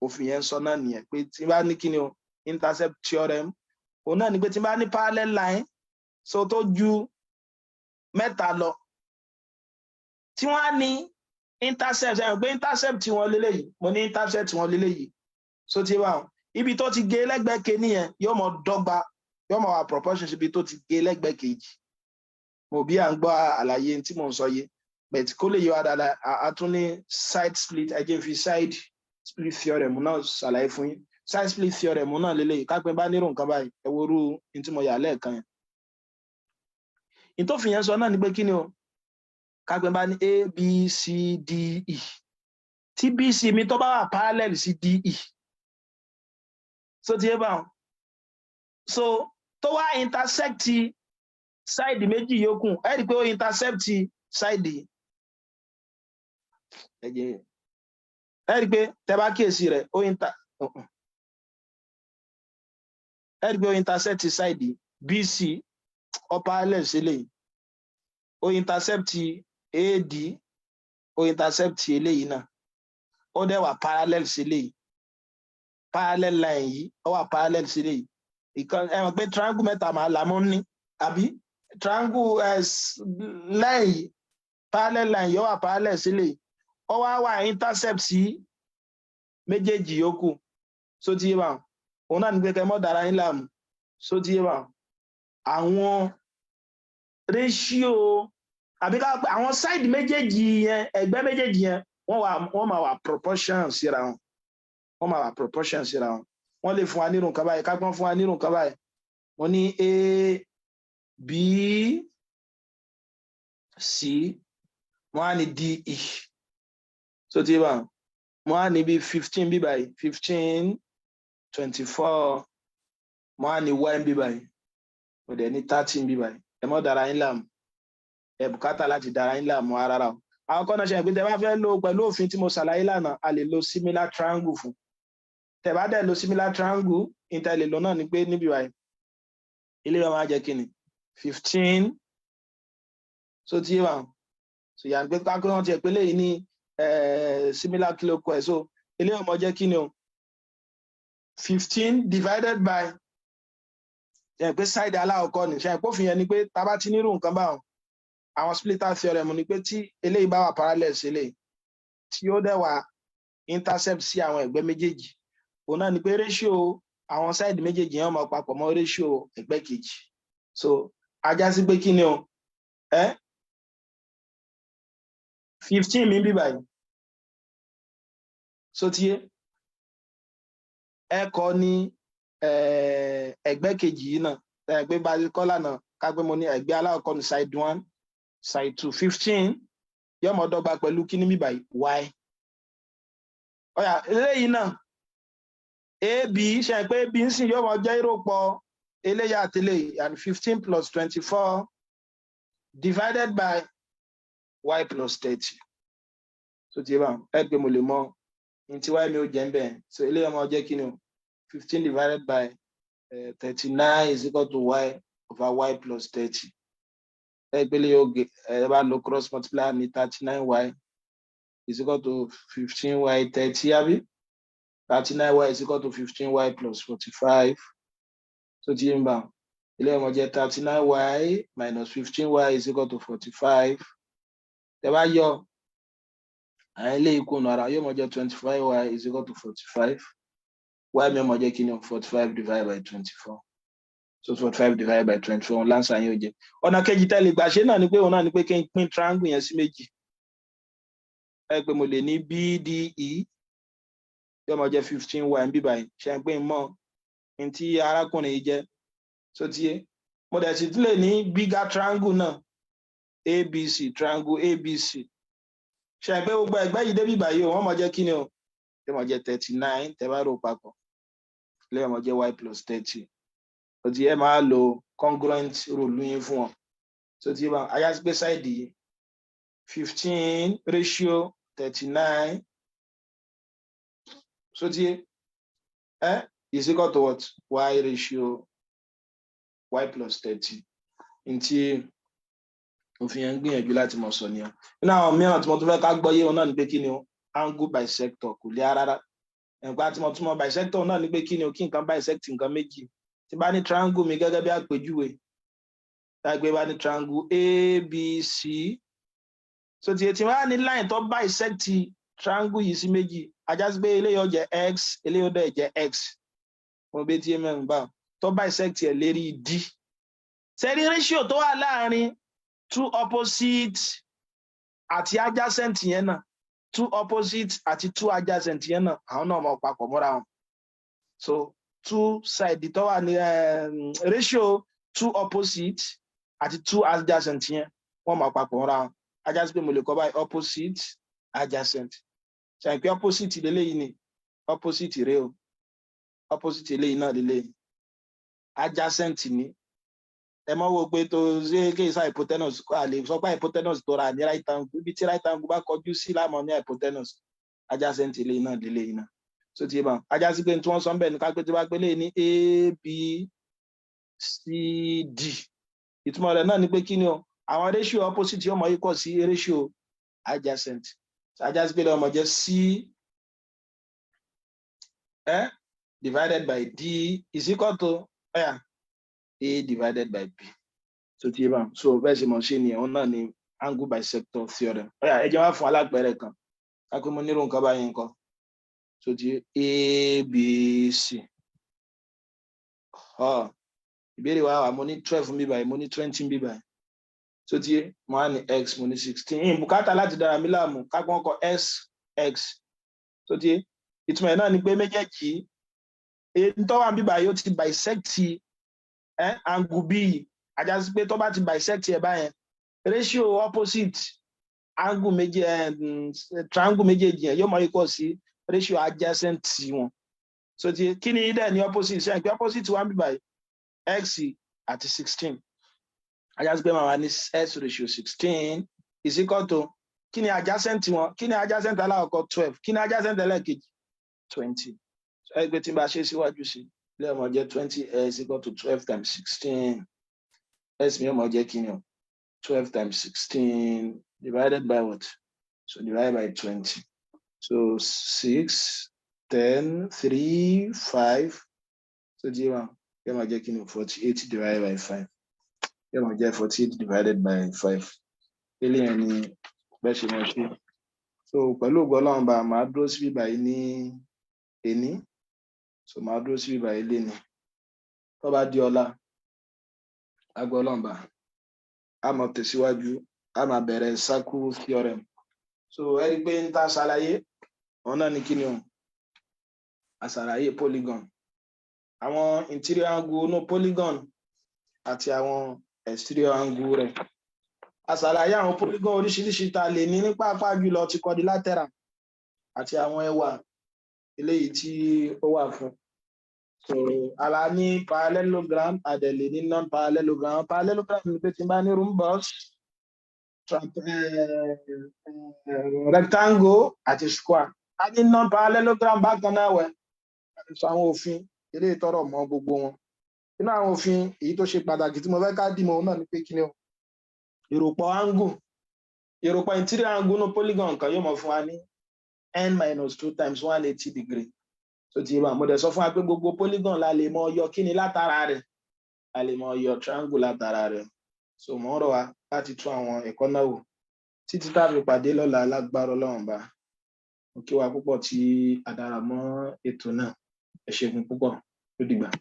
òfin yẹn ń sọ náà nìyẹn, pé tí n bá ní kí ni o? Intercept theorem, òun náà ni pé tí n bá ní parallel line, so tó ju mẹ́ta lọ, tí wọ́n á ní intercept, ẹ̀ pé intercept wọn léléyìí, mo ní intercept wọn léléyìí. So ti báwọn, ibi tó ti gé lẹ́gbẹ̀ẹ́ kejì yẹn yóò mọ dọ́gba, yóò mọ wà proportion síbi tó ti gé lẹ́gbẹ̀ẹ́ kejì. Mo bí à ń gbọ́ àlàyé tí mò ń sọ yìí. But kó lè yé wa dáadáa, a tún ní side split. Ẹ jẹ́ n fi side split theorem náà ṣàlàyé fún yín. Side split theorem náà lélẹ́yìí. Ká pé bá nírò nǹkan báyìí, ẹ wo irú ní tí mo yà lẹ́ẹ̀kan yẹn. Ní tó fi yẹn sọ náà ni pé kí ni o? Ká pé bá ní A, B, C, D, E, tí BC mi tó bá wà parallel sí DE, so ti yé báwọn, so tó wá intersect side méjì yòókù, ẹ rí i pé ó intercept side yìí. Ẹ rí i pé tẹ bá kíyèsí rẹ̀, ó inter ẹ rí i pé ó intersect side BC, ó parallel sí eléyìí, ó intercept AD, ó intercept eléyìí náà, ó dẹ̀ wà parallel sí eléyìí. Parallel line yìí, ó wà parallel sí eléyìí. Ìkan, ẹ mọ̀ pé triangle mẹ́ta máa là mọ́ ní, àbí? Triangle line yìí, parallel line yìí, ó wà parallel sí eléyìí, ó wá wà intercept sí méjèèjì yòókù. So ti yé wa? Òun náà ní pé kẹ́ mọ́ dára yín láàmú. So ti yé wa? Àwọn ratio, àbí ká pé àwọn side méjèèjì yẹn, ẹ̀gbẹ́ méjèèjì yẹn, wọ́n máa wà proportion síra wọn. Wọ́n máa wà proportion síra wọn. Wọ́n lè fún wa nírú nǹkan báyìí. Ká pọ́n fún wa nírú nǹkan báyìí, wọ́n ní A, B, C, wọ́n á ní D, E. So ti yé wa? Wọ́n á ní bí 15 bí báyìí, 15, 24, wọ́n á ní y bí báyìí, ó dẹ̀ ní 13 bí báyìí. Ẹ mọ́ dára yín láàmú, ẹ bùkátà láti dára yín láàmú rárá o. Àwọn kọ́nà ṣe pé tẹ bá fẹ́ lo pẹ̀lú òfin tí mo ṣàlàyé lánàá, a lè lo similar triangle fún. Tẹ bá dẹ̀ lo similar triangle, ìta lè lo náà ni pé níbi báyìí, ilé wa máa jẹ́ kí ni? 15. So ti yé wa? So yà pé kákó wọn tiẹ̀ pé léyìí ní similar kilo kọ ẹ̀. So eléyìí ọmọ jẹ́ kí ni o? 15 divided by, ṣe pé side alákọ̀ọ́kọ́ ni, ṣe pé òfin yẹn ni pé tá a bá ti nírú nǹkan báwọn, àwọn splitter theorem ni pé tí eléyìí bá wà parallel sí eléyìí, tí ó dẹ̀ wà intercept sí àwọn ẹ̀gbẹ́ méjèèjì, òun náà ni pé ratio àwọn side méjèèjì yẹn máa papọ̀ mọ́ ratio ẹ̀gbẹ́ kejì. So a já sí pé kí ni o? Ẹ 15 mi bí báyìí, so ti yé? Ẹ kọ ní ẹ̀gbẹ́ kejì yìí náà, ẹ pé bá a kọ́ lánàá, ká pé mo ní ẹ̀gbẹ́ alákọ̀ọ́kọ́ ní side one, side two, 15 yóò mọ dọ́gba pẹ̀lú kí ní bí báyìí? Y. Ó yá, eléyìí náà, AB, ṣe pé AB ń sìn yóò mọ jẹ́ ìròpọ̀ eléyìí àti eléyìí, and 15 plus 24 divided by y plus 30. So ti yé bá? Ẹ pé mo lè mọ ní tí y mi ò jẹ́ ń bẹ̀. So eléyìí ọmọ jẹ́ kí ni o? 15 divided by 39 is equal to y over y plus 30. Ẹ pé eléyìí ó gé. Ẹ bá lo cross multiplier ní 39 y is equal to 15 y 30, àbí? 39 y is equal to 15 y plus 45. So ti yé mi bá? Eléyìí ọmọ jẹ́ 39 y minus 15 y is equal to 45. Tẹ bá yọ àwọn eléyìí kùnà ara, yóò mọ jẹ́ 25 y is equal to 45. Y mi ọmọ jẹ́ kí ni? 45 divided by 24. So 45 divided by 24 l'answer yẹn ó jẹ́. Ọ̀nà kejì tẹ́lẹ̀ gbà ṣe náà ni pé òun náà ni pé kí n pín triangle yẹn sí méjì. Ẹ pé mo lè ní BDE yóò mọ jẹ́ 15 y ń bí báyìí. Ṣe ń pé mọ́ ní tí arákùnrin yìí jẹ́? So ti yé? Mo dẹ̀ sì tún lè ní bigger triangle náà, ABC, triangle ABC. Ṣe pé gbogbo ẹgbẹ́ yìí débí báyìí o, wọ́n mọ̀ jẹ́ kí ni o? Yóò mọ̀ jẹ́ 39. Tẹ́ bá rò papọ̀, lẹ́yìn mọ̀ jẹ́ y plus 30. Ó ti ẹ máa lo congruent rule yín fún wọn. So ti bá a yá sí pé side yìí, 15 ratio 39, so ti ẹ is equal to what? Y ratio y plus 30. Ntí òfin yẹn ń gbìyànjú láti mọ̀ sọ nìyẹn. Nínú àwọn mìíràn tí mo tún fẹ́ ká gbọ́ yé wọn náà ni pé kí ni o? Angle bisector. Kò lè rárá. Ẹ̀gbá tí mo tún mọ̀ bisector náà ni pé kí ni o? Kí nǹkan bisect nǹkan méjì. Tí bá ní triangle mi gẹ́gẹ́ bí àpèjúwe, tágbé bá ní triangle ABC, so tí wọ́n á ní line tó bisect triangle yìí sí méjì, a já sí pé eléyìí ó jẹ́ x, eléyìí ó dẹ̀ jẹ́ x. Mo bẹ tí mẹ́rin bá tó bisect ẹ̀ lérí d, sẹ́rí ratio tó wà láàrin two opposite Àti adjacent yẹn náà, two opposite àti two adjacent yẹn náà, àwọn náà máa papọ̀ mọ́ra wọn. So two side tó wà ní ratio two opposite àti two adjacent yẹn, wọ́n máa papọ̀ mọ́ra wọn. Á já sí pé mo lè kọ báyìí: opposite, adjacent. Ṣe pé opposite lélẹ́yìí ni opposite rèé o, opposite eléyìí náà lélẹ́yìí, adjacent ni. Ẹ mọ̀ wo pé tó ṣe kéésà hypotenuse, a lè sọ pé hypotenuse tó ra ní right angle. Ibi tí right angle bá kọjú sí lámọ̀ ní hypotenuse. Adjacent eléyìí náà lélẹ́yìí náà. So ti bá á já sí pé tí wọ́n sọ ń bẹ̀ ní ká pé tí wọ́n bá pé léyìí ní A, B, C, D, ìtumọ̀ rẹ̀ náà ni pé kí ni o? Àwọn ratio opposite yóò mọ equal sí ratio adjacent. Á já sí pé lọ́mọ jẹ́ C divided by D is equal to A divided by B. So ti bá so bẹ́ẹ̀ ṣe mọ̀ ṣe ni òun náà ni angle bisector theorem. Ọ̀yà, ẹ jẹ́ wá fún alápẹ̀rẹ̀ kan. Ká pé mo nírò nǹkan báyìí nǹkan. So ti A, B, C. Ìbéèrè wa wà, mo ní 12 ń bí báyìí, mo ní 20 ń bí báyìí. So ti mo á ní x, mo ní 16. Ìbùkátà láti dára mi láàmú ká pọ́n kọ s, x. So ti ìtumọ̀ ẹ̀ náà ni pé méjèèjì èyí tó wà ń bí báyìí, ó ti bisect angle B. Á já sí pé tó bá ti bisect ẹ báyẹn, ratio opposite angle méjì, triangle méjèèjì yẹn yóò máa equal sí ratio adjacent wọn. So ti kí ni dẹ̀ ní opposite? Ṣe pé opposite wà ń bí báyìí, x àti 16. Á já sí pé màá wá ní x ratio 16 is equal to kí ni adjacent wọn? Kí ni adjacent alákọ̀ọ́kọ́? 12. Kí ni adjacent ẹlẹ́ẹ̀kejì? 20. Ẹ gbé tí n bá ṣe síwájú sí ilé, ọmọ jẹ́ 20 x equal to 12 times 16. X mi ọmọ jẹ́ kí ni o? 12 times 16 divided by what? So divided by 20. So 6, 10, 3, 5. So di wa yóò máa jẹ́ kí ni? 48 divided by 5. Yóò máa jẹ́ 48 divided by 5. Eléyẹn ni bẹ́ẹ̀ ṣe máa ṣe. So pẹ̀lú ògo Ọlọ́run bá, máa dúró síbí báyìí ní ení. So máa dúró síbí báyìí léni. Tó bá di ọ̀la, agbọ́ Ọlọ́run bá, a máa tẹ̀síwájú, a máa bẹ̀rẹ̀ circle theorem. So ẹ rí i pé ń ta ṣàlàyé òun náà ní kí ni o? A ṣàlàyé polygon, àwọn interior angle inú polygon àti àwọn exterior angle rẹ̀. A ṣàlàyé àwọn polygon oríṣiríṣi tá a lè ní pàápàá jùlọ ti quadrilateral àti àwọn ẹwà eléyìí tí ó wà fún. So ala ní parallelogram, a dẹ̀ lè ní non parallelogram. Parallelogram ni pé tí n bá ní rhombus, rectangle àti square. A ní non parallelogram bákan náà. Wẹ̀ sọ àwọn òfin eléyìí tọrọ mọ́ gbogbo wọn. Nínú àwọn òfin èyí tó ṣe pàtàkì tí mo fẹ́ ká dìmọ̀ náà ni pé kí ni o? Ìròpọ̀ angle, ìròpọ̀ interior angle nínú polygon kan yóò mọ̀ fún wa ní n minus two times 180 degree. So ti yé wa, mo dẹ̀ sọ fún wa pé gbogbo polygon la lè mọ yọ kíni látara rẹ̀? La lè mọ yọ triangle látara rẹ̀. So mo ń rọ̀ wá láti tún àwọn ẹ̀kọ́ náà wò títí tá a fi pàdé lọ́la. Lágbára Ọlọ́run bá, mo kí wa púpọ̀ tí a dára mọ́ ètò náà. Ẹ ṣeun púpọ̀, ó dìgbà.